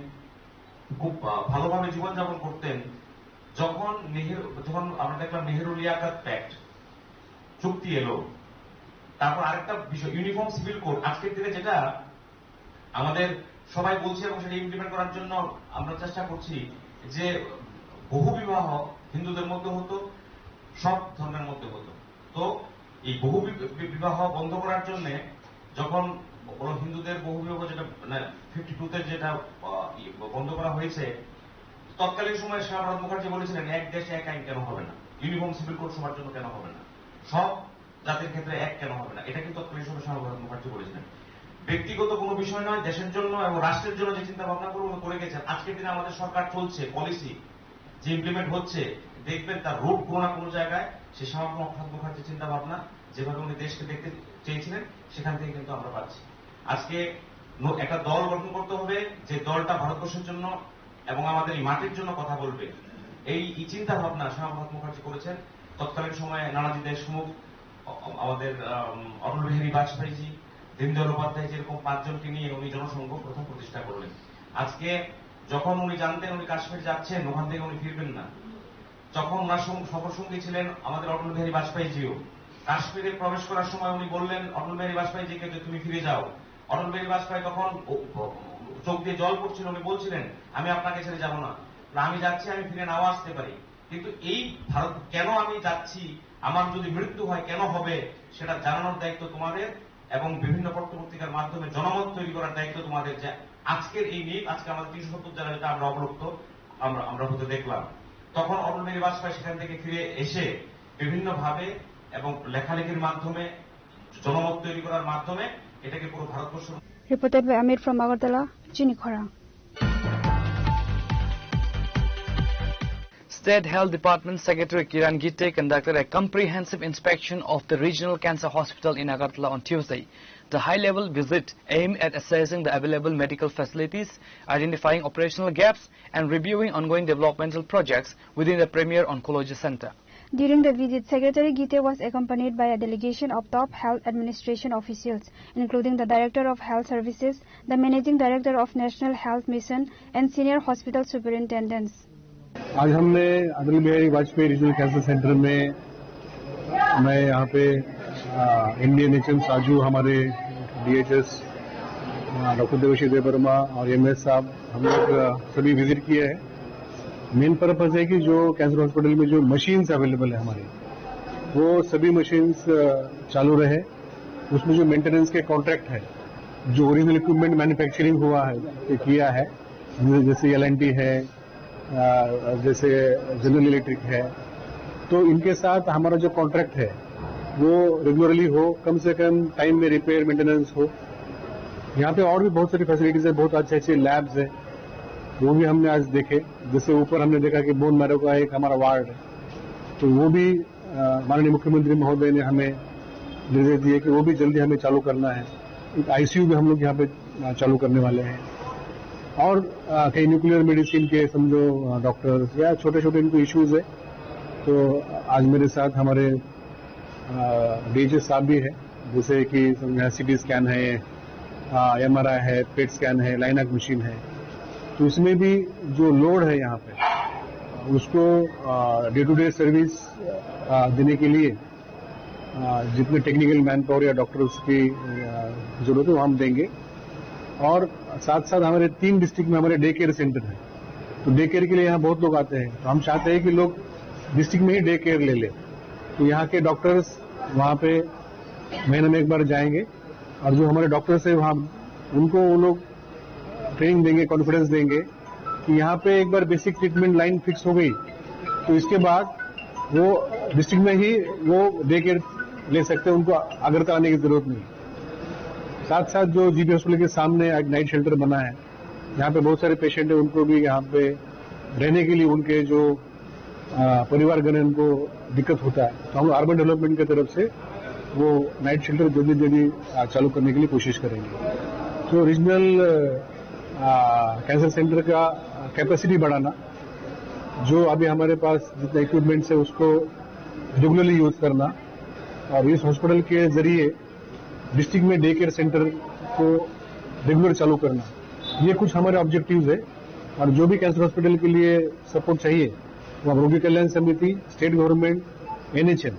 খুব আহ, ভালোভাবে জীবনযাপন করতেন। যখন নেহেরু যখন আমরা দেখলাম নেহেরু লিয়াকাত প্যাক্ট চুক্তি এলো, তারপর আরেকটা বিষয় ইউনিফর্ম সিভিল কোড, আজকের দিনে যেটা আমাদের সবাই বলছি এবং সেটা ইমপ্লিমেন্ট করার জন্য আমরা চেষ্টা করছি যে বহু বিবাহ হিন্দুদের মধ্যে হতো, সব ধর্মের মধ্যে হতো। তো এই বহু বি-, বি-, বিবাহ বন্ধ করার জন্য যখন ওরা হিন্দুদের বহু বিবাহ যেটা, মানে, ফিফটি টু তে যেটা, আহ, ইয়ে, বন্ধ করা হয়েছে, তৎকালীন সময় শ্যামাপ্রসাদ মুখার্জি বলেছিলেন, "এক দেশ এক আইন কেন হবে না, ইউনিফর্ম সিভিল কোড সবার জন্য কেন হবে না, সব জাতির ক্ষেত্রে এক কেন হবে না?" এটা কিন্তু তৎকালীন সময় শ্যামাপ্রসাদ মুখার্জি বলেছিলেন। ব্যক্তিগত কোনো বিষয় নয়, দেশের জন্য এবং রাষ্ট্রের জন্য যে চিন্তা ভাবনা করে উনি করে গেছেন। আজকের দিনে আমাদের সরকার চলছে, পলিসি যে ইমপ্লিমেন্ট হচ্ছে, দেখবেন তার রুট কোনো না কোনো জায়গায় সে শ্যামাপ্রসাদ মুখার্জির চিন্তা ভাবনা, যেভাবে উনি দেশকে দেখতে চেয়েছিলেন, সেখান থেকে কিন্তু আমরা পাচ্ছি। আজকে ন-, একটা দল গঠন করতে হবে, যে দলটা ভারতবর্ষের জন্য এবং আমাদের এই মাটির জন্য কথা বলবে। এই, এই চিন্তা ভাবনা শ্যামাপ্রসাদ মুখার্জি করেছেন। তৎকালীন সময়ে নানাজি দেশমুখ, অ-, অ-, আমাদের, আম, অটল বিহারী বাজপেয়ীজি, দীনদয়াল উপাধ্যায়, যেরকম পাঁচজনকে নিয়ে উনি জনসংঘ প্রথম প্রতিষ্ঠা করলেন। আজকে যখন উনি জানতেন উনি কাশ্মীর যাচ্ছেন, ওখান থেকে উনি ফিরবেন না, তখন ওনার সঙ্গে সফর সঙ্গী ছিলেন আমাদের অটল বিহারী বাজপেয়ীজিও। কাশ্মীরে প্রবেশ করার সময় উনি বললেন অটল বিহারী বাজপেয়ীজিকে যে, "তুমি ফিরে যাও।" অটল বিহারী বাজপেয়ী তখন ও-, ও-, চোখ দিয়ে জল পড়ছিল, উনি বলছিলেন, "আমি আপনাকে ছেড়ে যাব না।" না, "আমি যাচ্ছি, আমি ফিরে নাও আসতে পারি, কিন্তু এই ভারত কেন আমি যাচ্ছি, আমার যদি মৃত্যু হয় কেন হবে, সেটা জানানোর দায়িত্ব তোমাদের এবং বিভিন্ন পত্রপত্রিকার মাধ্যমে জনমত তৈরি করার দায়িত্ব তোমাদের।" যে আজকের এই নিট, আজকে আমাদের তিনশো সত্তর জায়গা যেটা আমরা অবলুপ্ত, আমরা, আমরা হতে দেখলাম। তখন অটল বিহারী বাজপেয়ী সেখান থেকে ফিরে এসে বিভিন্নভাবে এবং লেখালেখির মাধ্যমে, জনমত তৈরি করার মাধ্যমে এটাকে পুরো Bharatvarsha Reported by Amir from Agartala, Chini Khorang. State Health Department Secretary Kiran Gite conducted a comprehensive inspection of the Regional Cancer Hospital in Agartala on Tuesday. The high-level visit aimed at assessing the available medical facilities, identifying operational gaps, and reviewing ongoing developmental projects within the Premier Oncology Center. During the visit, Secretary Gite was accompanied by a delegation of top health administration officials, including the Director of Health Services, the Managing Director of National Health Mission, and senior hospital superintendents. आज हमने अटल बिहारी Vajpayee regional cancer centre में, मैं यहाँ पे, आ, MD NHM साजू, हमारे डीएचएस, आ, डॉक्टर देवेशी देववर्मा और एमएस साहब, हम लोग, आ, सभी विजिट किए हैं। मेन पर्पस है कि जो कैंसर हॉस्पिटल में जो मशीन्स अवेलेबल है हमारी, वो सभी मशीन्स, अ, चालू रहे। उसमें जो मेंटेनेंस के कॉन्ट्रैक्ट है, जो ओरिजिनल इक्विपमेंट मैन्युफैक्चरिंग हुआ है, ये किया है, जैसे एलएनटी है, अ, जैसे जनरल इलेक्ट्रिक है, तो इनके साथ हमारा जो कॉन्ट्रैक्ट है, वो रेगुलरली हो, कम से कम टाइम में रिपेयर मेंटेनेंस हो। यहाँ पे और भी बहुत सारी फैसिलिटीज है, बहुत अच्छे अच्छे लैब्स है, वो भी हमने आज देखे। जैसे ऊपर हमने देखा कि बोन मैरो का एक हमारा वार्ड है, तो वो भी, अ, माननीय मुख्यमंत्री महोदय ने हमें निर्देश दिए कि वो भी जल्दी हमें चालू करना है। एक आईसीयू भी हम लोग यहाँ पे, अ, चालू करने वाले हैं। और, अ, कई न्यूक्लियर मेडिसिन के, समझो, अ, डॉक्टर्स या छोटे-छोटे इनको इश्यूज है, तो आज मेरे साथ हमारे, अ, डीएचएस साहब भी है, जैसे कि समझो, यहाँ सीटी स्कैन है, अ, एमआरआई है, पेट स्कैन है, लाइनैक मशीन है, तो इसमें भी जो लोड है यहाँ पे, उसको, अ, डे टू डे सर्विस, अ, देने के लिए, अ, जितने टेक्निकल मैन पावर या डॉक्टर्स की, अ, जरूरत है, वो हम देंगे। और साथ साथ हमारे तीन डिस्ट्रिक्ट में हमारे डे केयर सेंटर है, तो डे केयर के लिए यहाँ बहुत लोग आते हैं, तो हम चाहते हैं कि लोग डिस्ट्रिक्ट में ही डे केयर ले लें। तो यहाँ के डॉक्टर्स वहाँ पे महीने में एक बार जाएंगे और जो हमारे डॉक्टर्स हैं वहाँ, उनको वो लोग ट्रेनिंग देंगे, कॉन्फिडेंस देंगे कि यहाँ पे एक बार बेसिक ट्रीटमेंट लाइन फिक्स हो गई, तो इसके बाद वो डिस्ट्रिक्ट में ही वो डे केयर ले सकते हैं, उनको अगरतला आने की ज़रूरत नहीं। साथ साथ जो जीबी हॉस्पिटल के सामने एक नाइट शेल्टर बना है, यहाँ पे बहुत सारे पेशेंट हैं, उनको भी यहाँ पे रहने के लिए उनके जो, अ, परिवारगण हैं, उनको दिक्कत होता है, तो हम लोग अर्बन डेवलपमेंट की तरफ से वो नाइट शेल्टर जल्दी जल्दी, अ, चालू करने के लिए कोशिश करेंगे। तो रीजनल, अ, कैंसर सेंटर का कैपेसिटी बढ़ाना, जो अभी हमारे पास जितना इक्विपमेंट्स है उसको रेगुलरली यूज़ करना और इस हॉस्पिटल के ज़रिए डिस्ट्रिक्ट में डे केयर सेंटर को रेगुलर चालू करना, ये कुछ हमारे ऑब्जेक्टिव्स है। और जो भी कैंसर हॉस्पिटल के लिए सपोर्ट चाहिए, वो हम रोगी कल्याण समिति, स्टेट गवर्नमेंट, एनएचएम,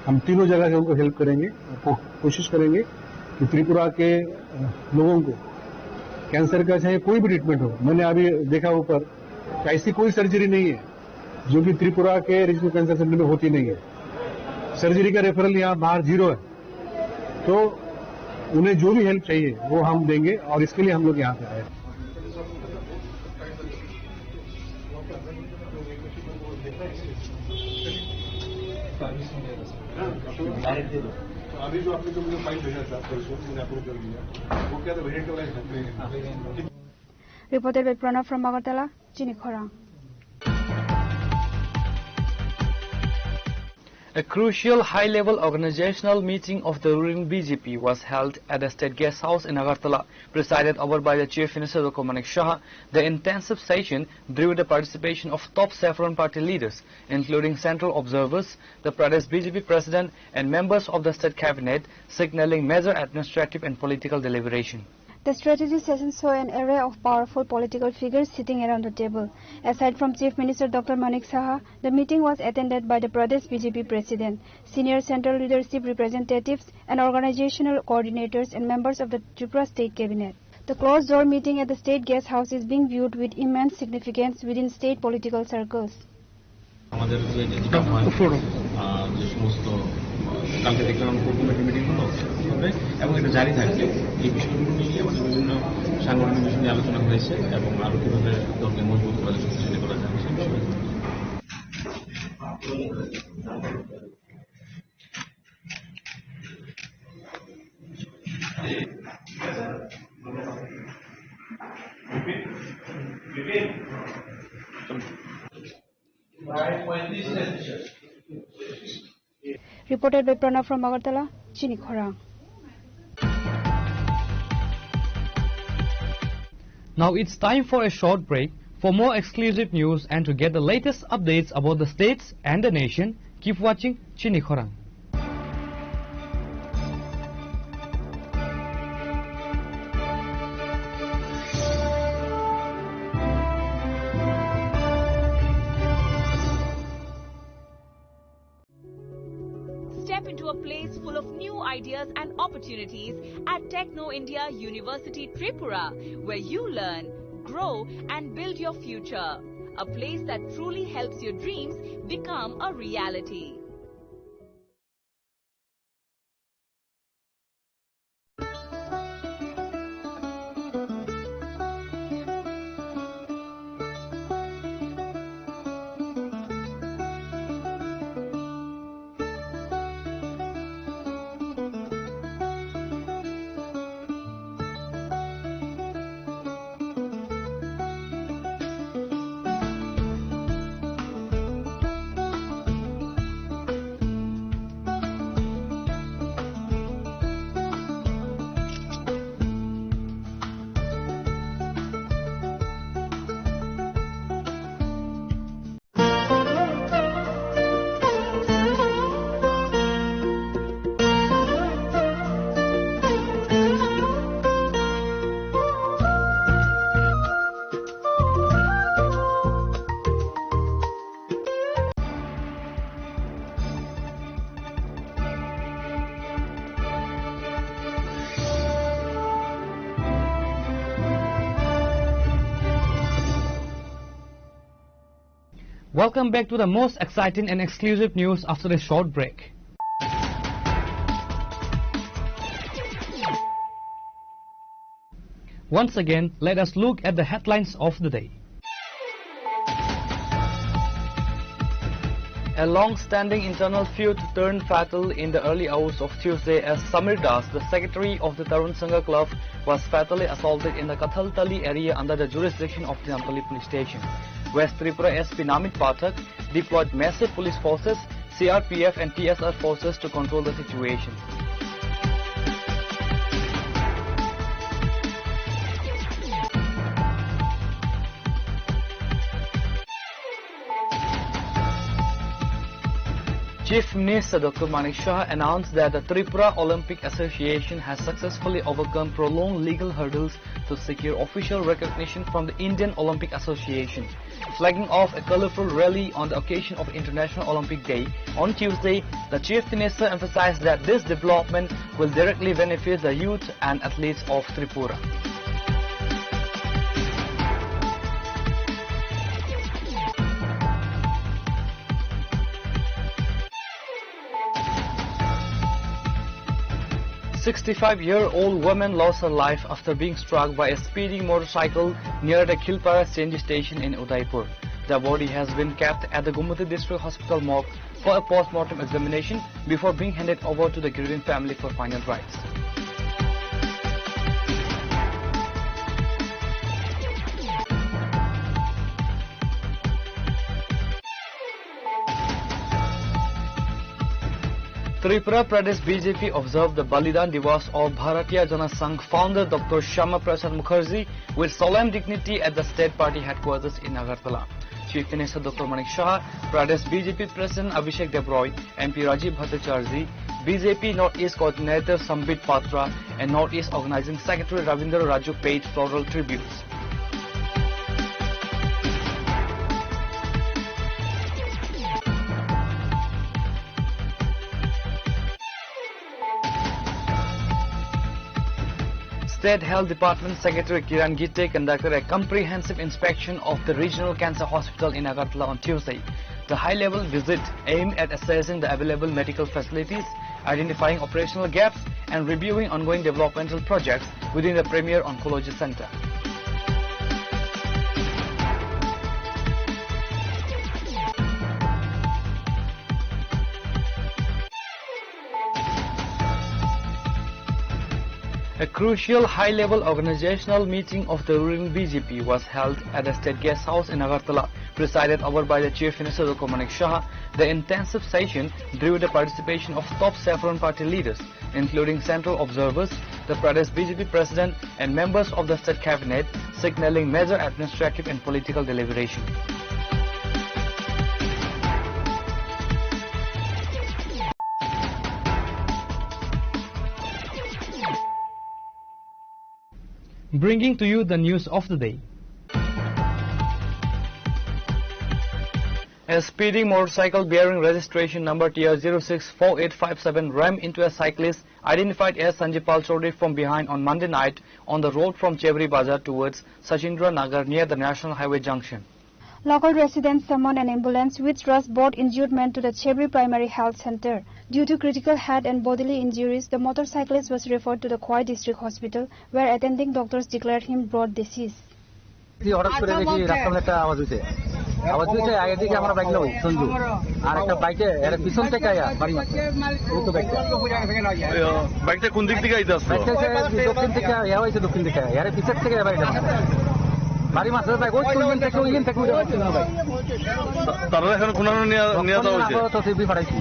हम तीनों जगह से उनको हेल्प करेंगे। को-, कोशिश करेंगे कि त्रिपुरा के, अ, लोगों को कैंसर का चाहे कोई भी ट्रीटमेंट हो, मैंने अभी देखा ऊपर कि ऐसी कोई सर्जरी नहीं है जो कि त्रिपुरा के रीजनल कैंसर सेंटर में होती नहीं है। सर्जरी का रेफरल यहाँ बाहर जीरो है, तो उन्हें जो भी हेल्प चाहिए वो हम देंगे और इसके लिए हम लोग यहाँ पे आए। अभी जो आपने जो मुझे फाइल भेजा था परसों, मैंने अप्रूव कर दिया। वो क्या था, वेरिएंट वाला है? Reported by Pranav from Agartala, Chini Khorang. A crucial high-level organizational meeting of the ruling B J P was held at the State Guest House in Agartala, presided over by the Chief Minister Doctor Manik Saha. The intensive session drew the participation of top Saffron Party leaders, including central observers, the Pradesh B J P president, and members of the state cabinet, signaling major administrative and political deliberation. The strategy session saw an array of powerful political figures sitting around the table. Aside from Chief Minister Doctor Manik Saha, the meeting was attended by the Pradesh B J P President, senior central leadership representatives, and organizational coordinators and members of the Tripura State Cabinet. The closed-door meeting at the State Guest House is being viewed with immense significance within state political circles. আমাদের যে, যে যেটা হয়, আহ, যে সমস্ত, আহ, কালকে দেখলাম কোর কমিটির মিটিং হলো, হবে এবং এটা জারি থাকবে। এই বিষয়গুলো নিয়ে আমাদের বিভিন্ন সাংগঠনিক বিষয় নিয়ে আলোচনা হয়েছে এবং আরো কিভাবে দলকে মজবুত করা যায়, শক্তিশালী করা যায়, সেই বিষয়ে। Reported by Pranav from Agartala, Chini Khorang. Now it's time for a short break. For more exclusive news and to get the latest updates about the states and the nation, keep watching Chini Khorang. Step into a place full of new ideas and opportunities at Techno India University Tripura, where you learn, grow, and build your future. A place that truly helps your dreams become a reality. Welcome back to the most exciting and exclusive news after a short break. Once again, let us look at the headlines of the day. A long-standing internal feud turned fatal in the early hours of Tuesday as Samir Das, the secretary of the Tarun Sangha Club, was fatally assaulted in the Kathaltali area under the jurisdiction of the Nampally police station. West Tripura S P Namit Pathak deployed massive police forces, C R P F and T S R forces to control the situation. Chief Minister Doctor Manik Saha announced that the Tripura Olympic Association has successfully overcome prolonged legal hurdles to secure official recognition from the Indian Olympic Association. Flagging off a colorful rally on the occasion of International Olympic Day on Tuesday, the Chief Minister emphasized that this development will directly benefit the youth and athletes of Tripura. Sixty-five-year-old woman lost her life after being struck by a speeding motorcycle near the Khilpara C N G station in Udaipur. The body has been kept at the Gomati District Hospital morgue for a post-mortem examination before being handed over to the grieving family for final rites. Tripura Pradesh B J P observed the Balidan Diwas of Bharatiya Jana Sangh founder Doctor Shyama Prasad Mukherjee with solemn dignity at the state party headquarters in Agartala. Chief Minister Doctor Manik Saha, Pradesh B J P President Abhishek Deb Roy, M P Rajiv Bhattacharjee, B J P North East Coordinator Sambit Patra, and North East Organizing Secretary Ravindra Raju paid floral tributes. State Health Department Secretary Kiran Gite conducted a comprehensive inspection of the Regional Cancer Hospital in Agartala on Tuesday. The high-level visit aimed at assessing the available medical facilities, identifying operational gaps, and reviewing ongoing developmental projects within the Premier Oncology Center. A crucial high-level organizational meeting of the ruling B J P was held at the State Guest House in Agartala, presided over by the Chief Minister Doctor Manik Saha. The intensive session drew the participation of top Saffron Party leaders, including central observers, the Pradesh B J P president, and members of the state cabinet, signaling major administrative and political deliberation. Bringing to you the news of the day. A speeding motorcycle bearing registration number T R zero six four eight five seven rammed into a cyclist identified as Sanjay Pal Chaudhary from behind on Monday night on the road from Chebri Bazar towards Sachindra Nagar near the National Highway junction. Local residents summoned an ambulance which rushed both injured men to the Chebri Primary Health Center. Due to critical head and bodily injuries, the motorcyclist was referred to the Khowai District Hospital, where attending doctors declared him brought deceased. এই হঠাৎ করে দেখি রাস্তার মধ্যে একটা আওয়াজ হইছে। আওয়াজ হইছে, আগে দিকে আমরা বাইক নেই, সঞ্জু। আর একটা বাইকে, এর পিছন থেকে আয়া, বাড়ি মারছে। এই তো বাইকটা। এই, আহ, বাইকটা কোন দিক থেকে আইতে আসলো? বাইকটা হচ্ছে দক্ষিণ থেকে, ইয়া হয়েছে দক্ষিণ থেকে, এর পিছের থেকে বাড়িটা মারছে। বাড়ি মারছে বাইক, ওই তো ওইখান থেকে, ওইখান থেকে উঠে মারছে বাইক। তা-, তারা এখন কোন নিয়ে, নিয়ে যাওয়া হয়েছে? আপাতত সিবি পাঠাইছি।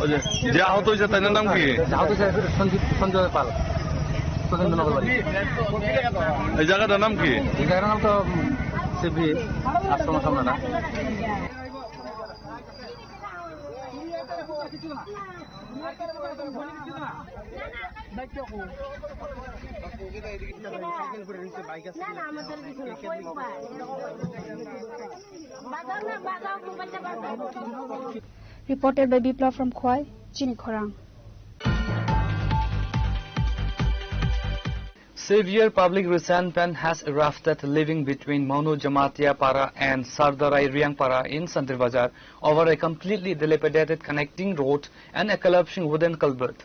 ওই যে, যে আহত হয়েছে, তার নাম কি? আহত হয়েছে সঞ্জিত, সঞ্জয় পাল। সুরেন্দ্রনগর বাড়ি। এই জায়গাটার নাম কি? এই জায়গাটার নাম তো, উম, সিবি আশ্রমের সামনে না? Reported by Biplab from Khowai, Chini Khorang. Severe public resentment has erupted living between Manu Jamatia Para and Sardarai Riang Para in Santir Bazar over a completely dilapidated connecting road and a collapsing wooden culvert.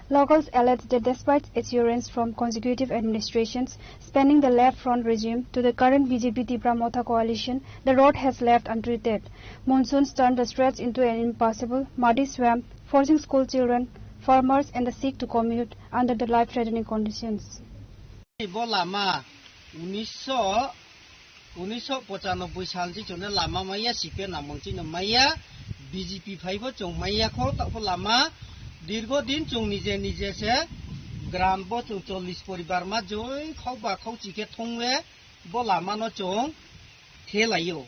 Locals allege that despite assurance from consecutive administrations spanning the left front regime to the current B J P Tipra Motha coalition, the road has left untreated. Monsoons turned the stretch into an impassable, muddy swamp, forcing school children, farmers, and the sick to commute under the life-threatening conditions. Bo lama unisho, unisho pochanoboi sal chichone lama maya, C P M namung chino maya, B J P phaibo chong maya kho, tabo lama dirgo din chong nije nije se gram bo chong chollish poribar ma joi khok ba khok chike thongwe bo lama no chong thelaio.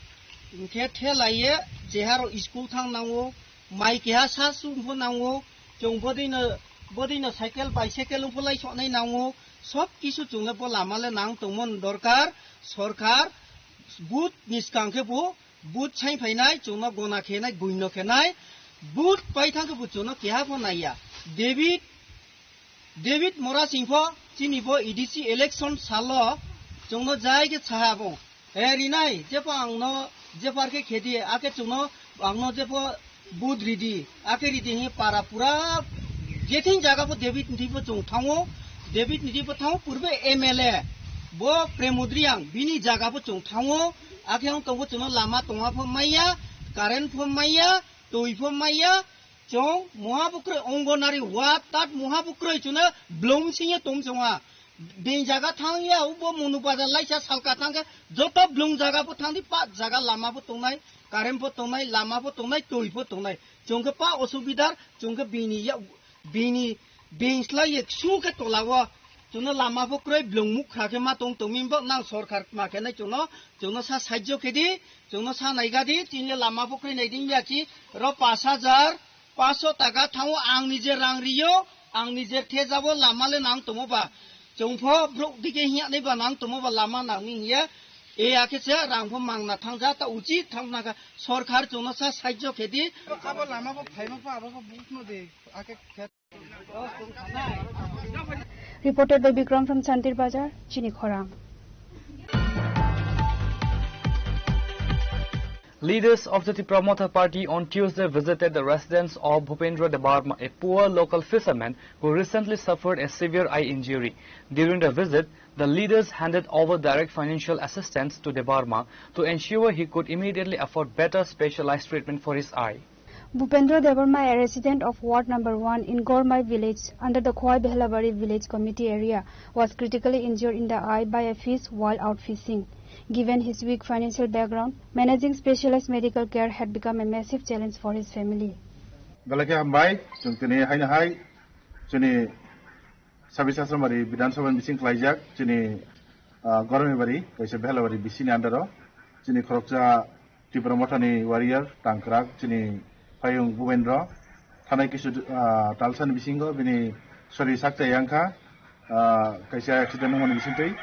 Hingkhe thelaye cheharo school thang nango, mai keha sa sum pho nango, chong bodino, bodino cycle, bicycle wngpho lai sonai nango, sob kisu chwngno bo lama le nang tongmani dorkar, sorkar, vote ni swkang khe bo vote sai phainai, chwngno gona khenai, guino khenai, vote pai thang khe bo chwngno keha pho naiya. David, David Mora Singh pho chini bo A D C election salo chwngno jai khe saha bo. He rinai, jepho angno, jepho arkhe khedi, akhe chwngno angno jepho vote ridi, akhe ridi hi para pura Jething jaga bo David ni bo chwng thango, David ni bo thango purbe M L A bo Premodriang bini jaga bo chwng thango, akhe ang tongo chwngno lama tongma pho maya, current pho maya, twi pho maya, chwng moha bukroi ongonari wa tat moha bukroi chwngno blong singye tom chwngwa. Bini jaga thang ya, ubo Monu Bazar laisa salka thang khe joto blong jaga bo thang di, pa jaga lama bo tongnai, current bo tongnai, lama bo tongnai, twi bo tongnai. Chwng khe pa osubidar, chwng khe bini ya, bini, bini slai ye su khe tola o. Chwngno lama bo kwrwi blong mukha khe ma tong tongmi bo nang sorkar ma khe nai chwngno, chwngno sa sahajyo khe di, chwngno sa naiga di, chini lama bo kwrwi nai di ya ki ro pas hajar, Paso taka thango ang nije rang rio, ang nije thejabo lama le nang tomo ba. Chwngpho brok dike hiya nai ba nang tomo ba lama nang ni hiya. E akhe se rang pho mangna thangja ta uchi thangna ka sorkar chwngno sa sahajyo khe di. Abo lama bo phaima pho abo pho buk no de. Akhe khe Reported by Bikram from Chantir Bazar, Chini Khorang. Leaders of the Tipra Motha Party on Tuesday visited the residence of Bhupendra Debbarma, a poor local fisherman who recently suffered a severe eye injury. During the visit, the leaders handed over direct financial assistance to Debbarma to ensure he could immediately afford better specialized treatment for his eye. Bhupendra Debbarma, a resident of Ward number one in Gormai village under the Khowai Behlabari village committee area, was critically injured in the eye by a fish while out fishing. Given his weak financial background, managing specialized medical care had become a massive challenge for his family. Belai khe hambai, chwng tini haino hai, chini Sabis Asramari Bidhan Sabha ni bising khlaijak, chini, ah, Gormibari, kaisa Behlabari bisini under o, chini khoroksa Tipra Mothani warrior, tangkrak, chini payung Bubendra, thanai kisu, ah, talsani bisingo bini sori sakchai yangkha, ah, kaisa accident wngmani bisingtwi,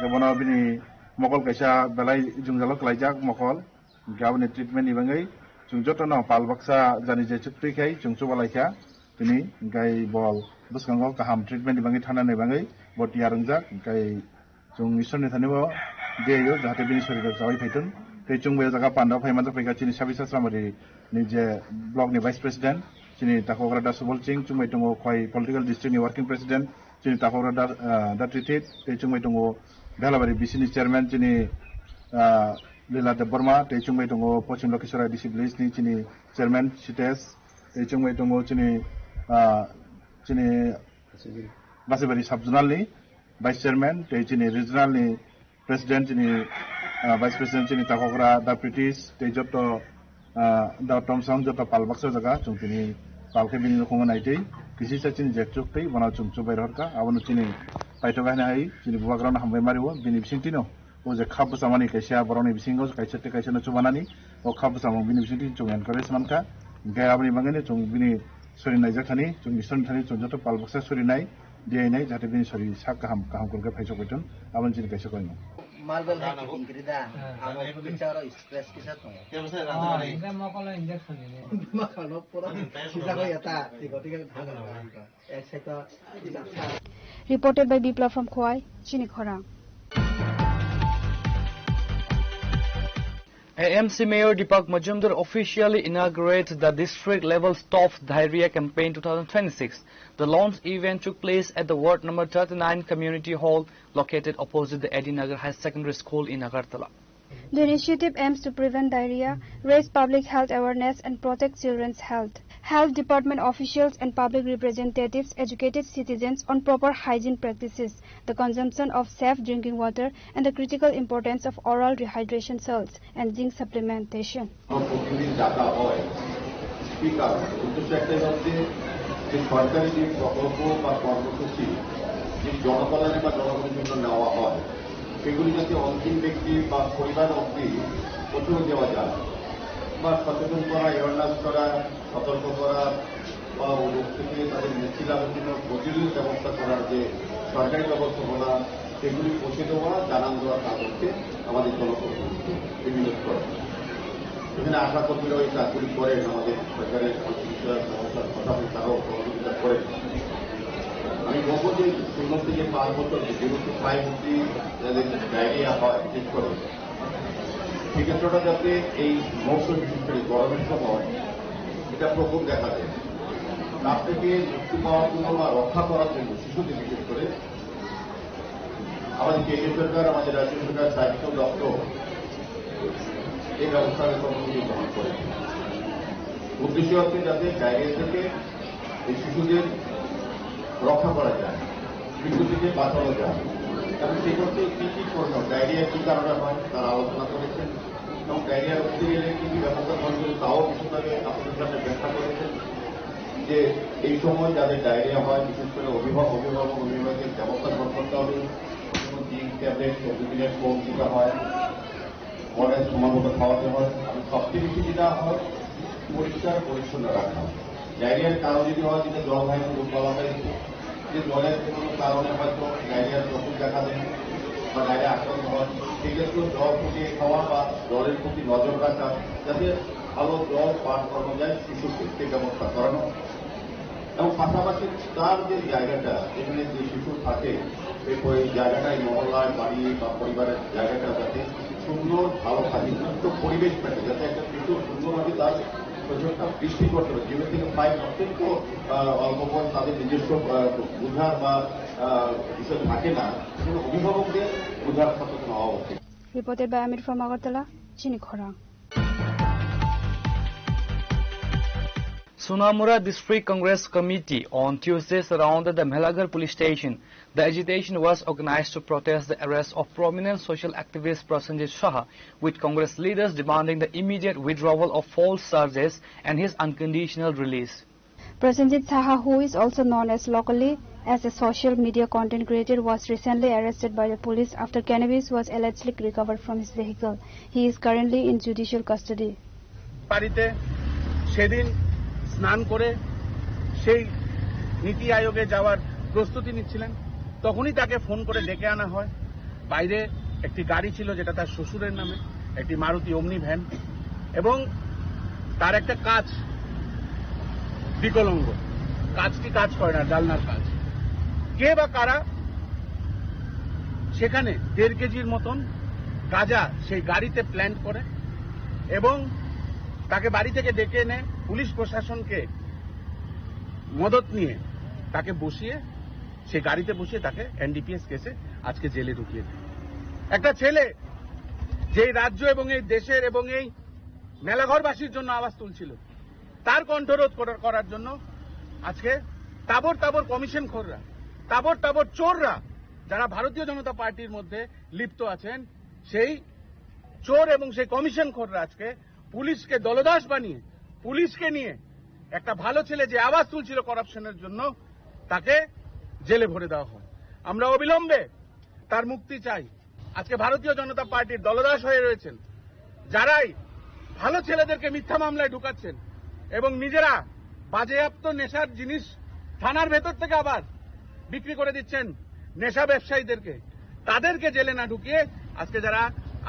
je bono bini mokol kaisa belai jwngjalo khlaijak mokol, hingke aboni treatment ni bagwi chwng jotono pal baksa jani je chuktwi khai chwng chubalaikha, tini hingke bol bwskango kaham treatment ni bagwi thanani bagwi bo tiyar wngjak, hingke Chwng Iswrni thani bo diyaio, jahate bini sorirok chaui phaithun. Tei chwng bai o jaga panda phai manjak phaikha chini Sabisa Sramari ni je block ni vice president, chini Takhokra Da Subol Singh, chwng bai tongo Khowai political district ni working president, chini Takhokra Da, ah, Da Trithit, tei chwng bai tongo Belabari B C ni chairman, chini, ah, Lila Debbarma, tei chwng bai tongo Pochim Lokhisora A D C village ni chini chairman Sitesh, tei chwng bai tongo chini, ah, chini Basibari sub zonal ni vice chairman, tei chini regional ni president, chini, ah, vice president, chini Takhokra Da Pritish, tei joto, ah, Da Tomsong, joto pal baksa jaga, chwng tini pal khe bini nukhungo naitwi, kisisa chini je chuktwi, bono chwng chubai rohorkha, abono chini paithak haino hai, chini bubagrano hambai mario, bini bisingtwino. O je khap bwchamani kaisa borokni bisingo kaisa tei kaisa no chubanani, o khap bwchamo bini bisingtwi chwng encourage mankha. Hingke aboni bagwino chwng bini sori naijak thani, chwng Iswrni thani chwng joto pal baksa sori nai, diyainai, jahate bini sori sak kaham, kaham kwrwngkhe phaisok paithun, aboni chini kaisa koino. Marble hai fitting kiri da, amo bicharo stress kisa tongo. Mokolo injection ini. Mokolo pura kisa ko yata, tiko tiko dhaka. Reported by Biplab from Khowai, Chini Khorang. A M C Mayor Deepak Majumdar officially inaugurated the district-level Stop Diarrhea campaign two thousand twenty-six. The launch event took place at the Ward number thirty-nine Community Hall, located opposite the A D Nagar Higher Secondary School in Agartala. The initiative aims to prevent diarrhea, raise public health awareness, and protect children's health. Health department officials and public representatives educated citizens on proper hygiene practices, the consumption of safe drinking water, and the critical importance of oral rehydration salts and zinc supplementation. প্রতিদিন ডাকা হয়। কি কারণে? উদ্দেশ্য একটাই হচ্ছে যে সরকারি যে প্রকল্প বা কর্মসূচি যে জনকল্যাণে বা জনগণের জন্য নেওয়া হয়, সেগুলি যাতে অন্তিম ব্যক্তি বা পরিবার অবধি পৌঁছে দেওয়া যায় বা সচেতন করা, অ্যাওয়ারনেস করা, সতর্ক করা বা ওই রোগ থেকে তাদের মুক্তি লাভের জন্য প্রতিরোধী ব্যবস্থা করার যে সরকারি ব্যবস্থাপনা, সেগুলি পৌঁছে দেওয়া, জানান দেওয়ার কাজ হচ্ছে আমাদের জনপ্রতিনিধিদের বিভিন্ন স্তরে। এখানে আশা কর্মীরা ওই কাজগুলি করেন, আমাদের সরকারের আন্তর্জাতিক সংস্থার কথা বলে তারাও সহযোগিতা করেন। আমি বলবো যে শূন্য থেকে পাঁচ বছর যে বিরুদ্ধ প্রায় মধ্যেই যাদের ডায়রিয়া হয়, বিশেষ করে সেক্ষেত্রটা যাতে এই মৌসুম, বিশেষ করে গরমের সময় এটা প্রকোপ দেখা দেয়। তার থেকে মুক্তি পাওয়ার জন্য বা রক্ষা করার জন্য শিশুদের বিশেষ করে আমাদের কেন্দ্রীয় সরকার, আমাদের রাজ্য সরকার, স্বাস্থ্য দপ্তর এই ব্যবস্থাকে কর্মসূচি গ্রহণ করেছে। উদ্দেশ্য হচ্ছে যাতে ডায়রিয়া থেকে এই শিশুদের রক্ষা করা যায়, মৃত্যু থেকে বাঁচানো যায়। এবং সেই করতে কী কী করণীয়, ডায়রিয়া কী কারণে হয়, তারা আলোচনা করেছেন। এবং ডায়রিয়া রুখতে গেলে কী কী ব্যবস্থা গ্রহণ করবে, তাও বিশদভাবে আপনাদের সামনে ব্যাখ্যা করেছেন। যে এই সময় যাদের ডায়রিয়া হয়, বিশেষ করে অভিভাবক, অভিভাবক, অভিভাবকের ব্যবস্থা গ্রহণ করতে হবে। কোনো জিঙ্ক ট্যাবলেট, সবজি ট্যাবলেট কম দিতে হয়, ফলের সময় মতো খাওয়াতে হয়। আর সবচেয়ে বেশি যেটা হয়, পরিষ্কার পরিচ্ছন্ন রাখা। ডায়রিয়ার কারণ যদি হয়, যেটা জল হয়, রোগ বালাটা যে জলের কোনো কারণে হয়তো ডায়রিয়ার প্রকোপ দেখা দেয় বা ডায়রিয়া আক্রান্ত হয়, সেক্ষেত্রে জল ফুটিয়ে খাওয়া বা জলের প্রতি নজর রাখা, যাতে ভালো জল পান করানো যায় শিশুকে, সে ব্যবস্থা করানো। এবং পাশাপাশি তার যে জায়গাটা, যেখানে যে শিশু থাকে, এই প-, এই জায়গাটা, এই মহল্লায়, বাড়ি বা পরিবারের জায়গাটা যাতে সুন্দর, ভালো থাকে, সুস্থ পরিবেশ থাকে, যাতে একটা শিশু সুন্দরভাবে তার শৈশবটা বৃদ্ধি করতে পারে। যেগুলো থেকে প্রায় অত্যন্ত, আহ, অল্প বয়স, তাদের নিজস্ব, আহ, বোঝার বা, আহ, বিষয় থাকে না, সেখানে অভিভাবকদের বোঝার সচেতন হওয়া উচিত। Reported by Amir from Agartala, Chini Khorang. Sonamura District Congress Committee on Tuesday surrounded the Melaghar police station. The agitation was organized to protest the arrest of prominent social activist Prasenjit Saha, with Congress leaders demanding the immediate withdrawal of false charges and his unconditional release. Prasenjit Saha, who is also known as locally as a social media content creator, was recently arrested by the police after cannabis was allegedly recovered from his vehicle. He is currently in judicial custody. বাড়িতে সেদিন স্নান করে সেই নীতি আয়োগে যাওয়ার প্রস্তুতি নিচ্ছিলেন, তখনই তাকে ফোন করে ডেকে আনা হয়। বাইরে একটি গাড়ি ছিল, যেটা তার শ্বশুরের নামে, একটি মারুতি ওমনি ভ্যান, এবং তার একটা কাঁচ বিকলঙ্গ, কাঁচটি কাজ করে না, জানলার কাঁচ। কে বা কারা সেখানে দেড় কেজির মতন গাঁজা সেই গাড়িতে প্ল্যান্ট করে এবং তাকে বাড়ি থেকে ডেকে এনে পুলিশ প্রশাসনকে মদত নিয়ে তাকে বসিয়ে, সেই গাড়িতে বসিয়ে তাকে এনডিপিএস কেসে আজকে জেলে ঢুকিয়ে দেয়। একটা ছেলে যেই রাজ্য এবং এই দেশের এবং এই মেলাঘরবাসীর জন্য আওয়াজ তুলছিল, তার কণ্ঠরোধ করার, করার জন্য আজকে তাবর তাবর কমিশন খোররা, তাবর তাবর চোররা, যারা ভারতীয় জনতা পার্টির মধ্যে লিপ্ত আছেন, সেই চোর এবং সেই কমিশন খোররা আজকে পুলিশকে দলদাস বানিয়ে, পুলিশকে নিয়ে একটা ভালো ছেলে যে আওয়াজ তুলছিল করাপশনের জন্য, তাকে জেলে ভরে দেওয়া হয়। আমরা অবিলম্বে তার মুক্তি চাই। আজকে ভারতীয় জনতা পার্টির দলদাস হয়ে রয়েছেন যারাই ভালো ছেলেদেরকে মিথ্যা মামলায় ঢুকাচ্ছেন এবং নিজেরা বাজেয়াপ্ত নেশার জিনিস থানার ভেতর থেকে আবার বিক্রি করে দিচ্ছেন নেশা ব্যবসায়ীদেরকে, তাদেরকে জেলে না ঢুকিয়ে আজকে যারা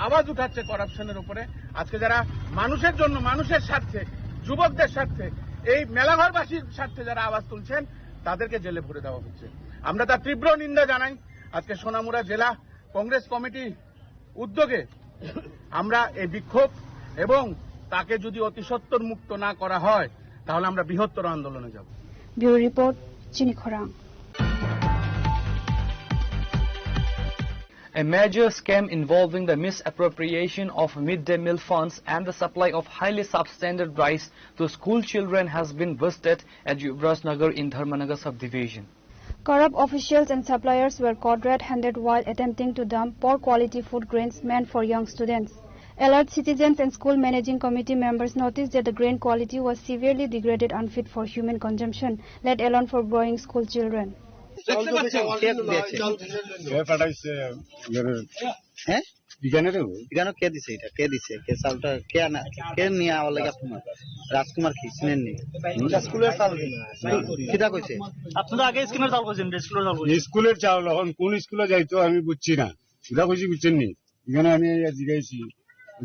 আওয়াজ উঠাচ্ছে করাপশনের উপরে, আজকে যারা মানুষের জন্য, মানুষের স্বার্থে, যুবকদের স্বার্থে, এই মেলাঘরবাসীর স্বার্থে যারা আওয়াজ তুলছেন, তাদেরকে জেলে ভরে দেওয়া হচ্ছে। আমরা তার তীব্র নিন্দা জানাই। আজকে সোনামুড়া জেলা কংগ্রেস কমিটি উদ্যোগে আমরা এই বিক্ষোভ এবং তাকে যদি অতি সত্বর মুক্ত না করা হয়, তাহলে আমরা বৃহত্তর আন্দোলনে যাব। Bureau Report, Chini Khorang. A major scam involving the misappropriation of midday meal funds and the supply of highly substandard rice to school children has been busted at Yuvraj Nagar in Dharmanagar subdivision. Corrupt officials and suppliers were caught red-handed while attempting to dump poor quality food grains meant for young students. Alert citizens and school managing committee members noticed that the grain quality was severely degraded, unfit for human consumption, let alone for growing school children. চাউল তো দিছে, কে দিয়েছে? কে পাঠাইছে? হ্যাঁ? বিজ্ঞানীরা? বিজ্ঞানী কে দিছে এটা? কে দিছে? কে চাউলটা কে আনা? কে নিয়ে আওয়ার লাগে আপনার? রাজকুমার কি চিনেন নি? এটা স্কুলের চাউল কিনা? কিতা কইছে? আপনি তো আগে স্কিমের চাউল কইছেন, স্কুলের চাউল কইছেন। স্কুলের চাউল এখন কোন স্কুলে যাইতো আমি বুঝছি না। কিতা কইছি বুঝছেন নি? এখানে আমি এই জিজ্ঞাসি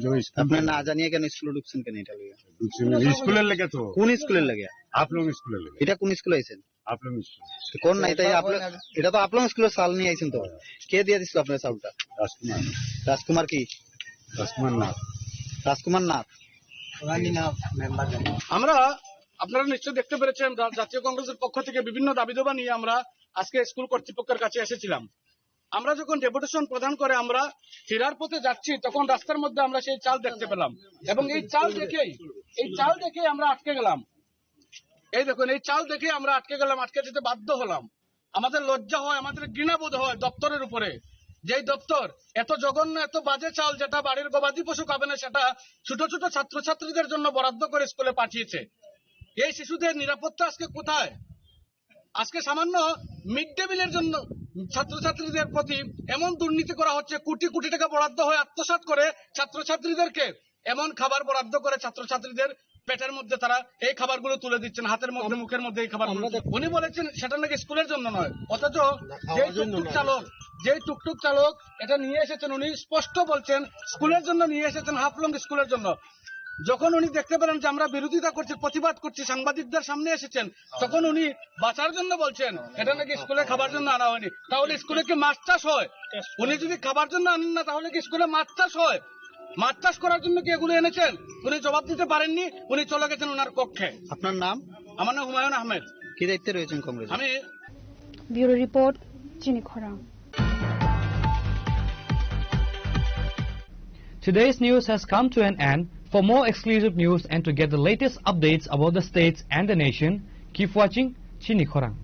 যে ওই স্কুল আপনি না জানিয়ে কেন স্কুলে ঢুকছেন কেন এটা লইয়া? ঢুকছি না। স্কুলের লেগে তো। কোন স্কুলের লেগে? আফলং স্কুলের লেগে। এটা কোন স্কুলে আইছেন? আফলং স্কুল। কোন নাই তাই আফলং, এটা তো আফলং স্কুলের চাল নিয়ে আইছেন তো। কে দিয়ে দিছিল আপনার চাউলটা? রাজকুমার। রাজকুমার কি? রাজকুমার নাথ। রাজকুমার নাথ। আমরা আপনারা নিশ্চয়ই দেখতে পেরেছেন, রা-, জাতীয় কংগ্রেসের পক্ষ থেকে বিভিন্ন দাবি দাবা নিয়ে আমরা আজকে স্কুল কর্তৃপক্ষের কাছে এসেছিলাম। আমরা যখন ডেপুটেশন প্রদান করে আমরা ফেরার পথে যাচ্ছি, তখন রাস্তার মধ্যে আমরা সেই চাল দেখতে পেলাম, এবং এই চাল দেখেই, এই চাল দেখেই আমরা আটকে গেলাম। এই দেখুন, এই চাল দেখেই আমরা আটকে গেলাম, আটকে যেতে বাধ্য হলাম। আমাদের লজ্জা হয়, আমাদের ঘৃণাবোধ হয় দপ্তরের উপরে, যেই দপ্তর এত জঘন্য, এত বাজে চাল, যেটা বাড়ির গবাদি পশু খাবে না, সেটা ছোট ছোট ছাত্রছাত্রীদের জন্য বরাদ্দ করে স্কুলে পাঠিয়েছে। এই শিশুদের নিরাপত্তা আজকে কোথায়? আজকে সামান্য মিড ডে মিলের জন্য ছাত্রছাত্রীদের প্রতি এমন দুর্নীতি করা হচ্ছে, কোটি কোটি টাকা বরাদ্দ হয় আত্মসাৎ করে ছাত্রছাত্রীদেরকে এমন খাবার বরাদ্দ করে ছাত্রছাত্রীদের পেটের মধ্যে তারা এই খাবারগুলো তুলে দিচ্ছেন, হাতের মধ্যে, মুখের মধ্যে এই খাবারগুলো। উনি বলেছেন সেটা নাকি স্কুলের জন্য নয়, অথচ যে টুকটুক চালক, যে টুকটুক চালক এটা নিয়ে এসেছেন, উনি স্পষ্ট বলছেন স্কুলের জন্য নিয়ে এসেছেন, হাফলং স্কুলের জন্য। যখন উনি দেখতে পেলেন যে আমরা বিরোধিতা করছি, প্রতিবাদ করছি, সাংবাদিকদের সামনে এসেছেন, তখন উনি বাঁচার জন্য বলছেন এটা নাকি স্কুলে খাবার জন্য আনা হয়নি। তাহলে স্কুলে কি মাছ চাষ হয়? উনি যদি খাবার জন্য আনেন না, তাহলে কি স্কুলে মাছ চাষ হয়? মাছ চাষ করার জন্য কি এগুলো এনেছেন? উনি জবাব দিতে পারেননি, উনি চলে গেছেন ওনার কক্ষে। আপনার নাম? আমার নাম হুমায়ুন আহমেদ। কি দায়িত্বে রয়েছেন কংগ্রেসে? আমি Bureau report, Chini Khorang. Today's news has come to an end. For more exclusive news and to get the latest updates about the states and the nation, keep watching Chini Khorang.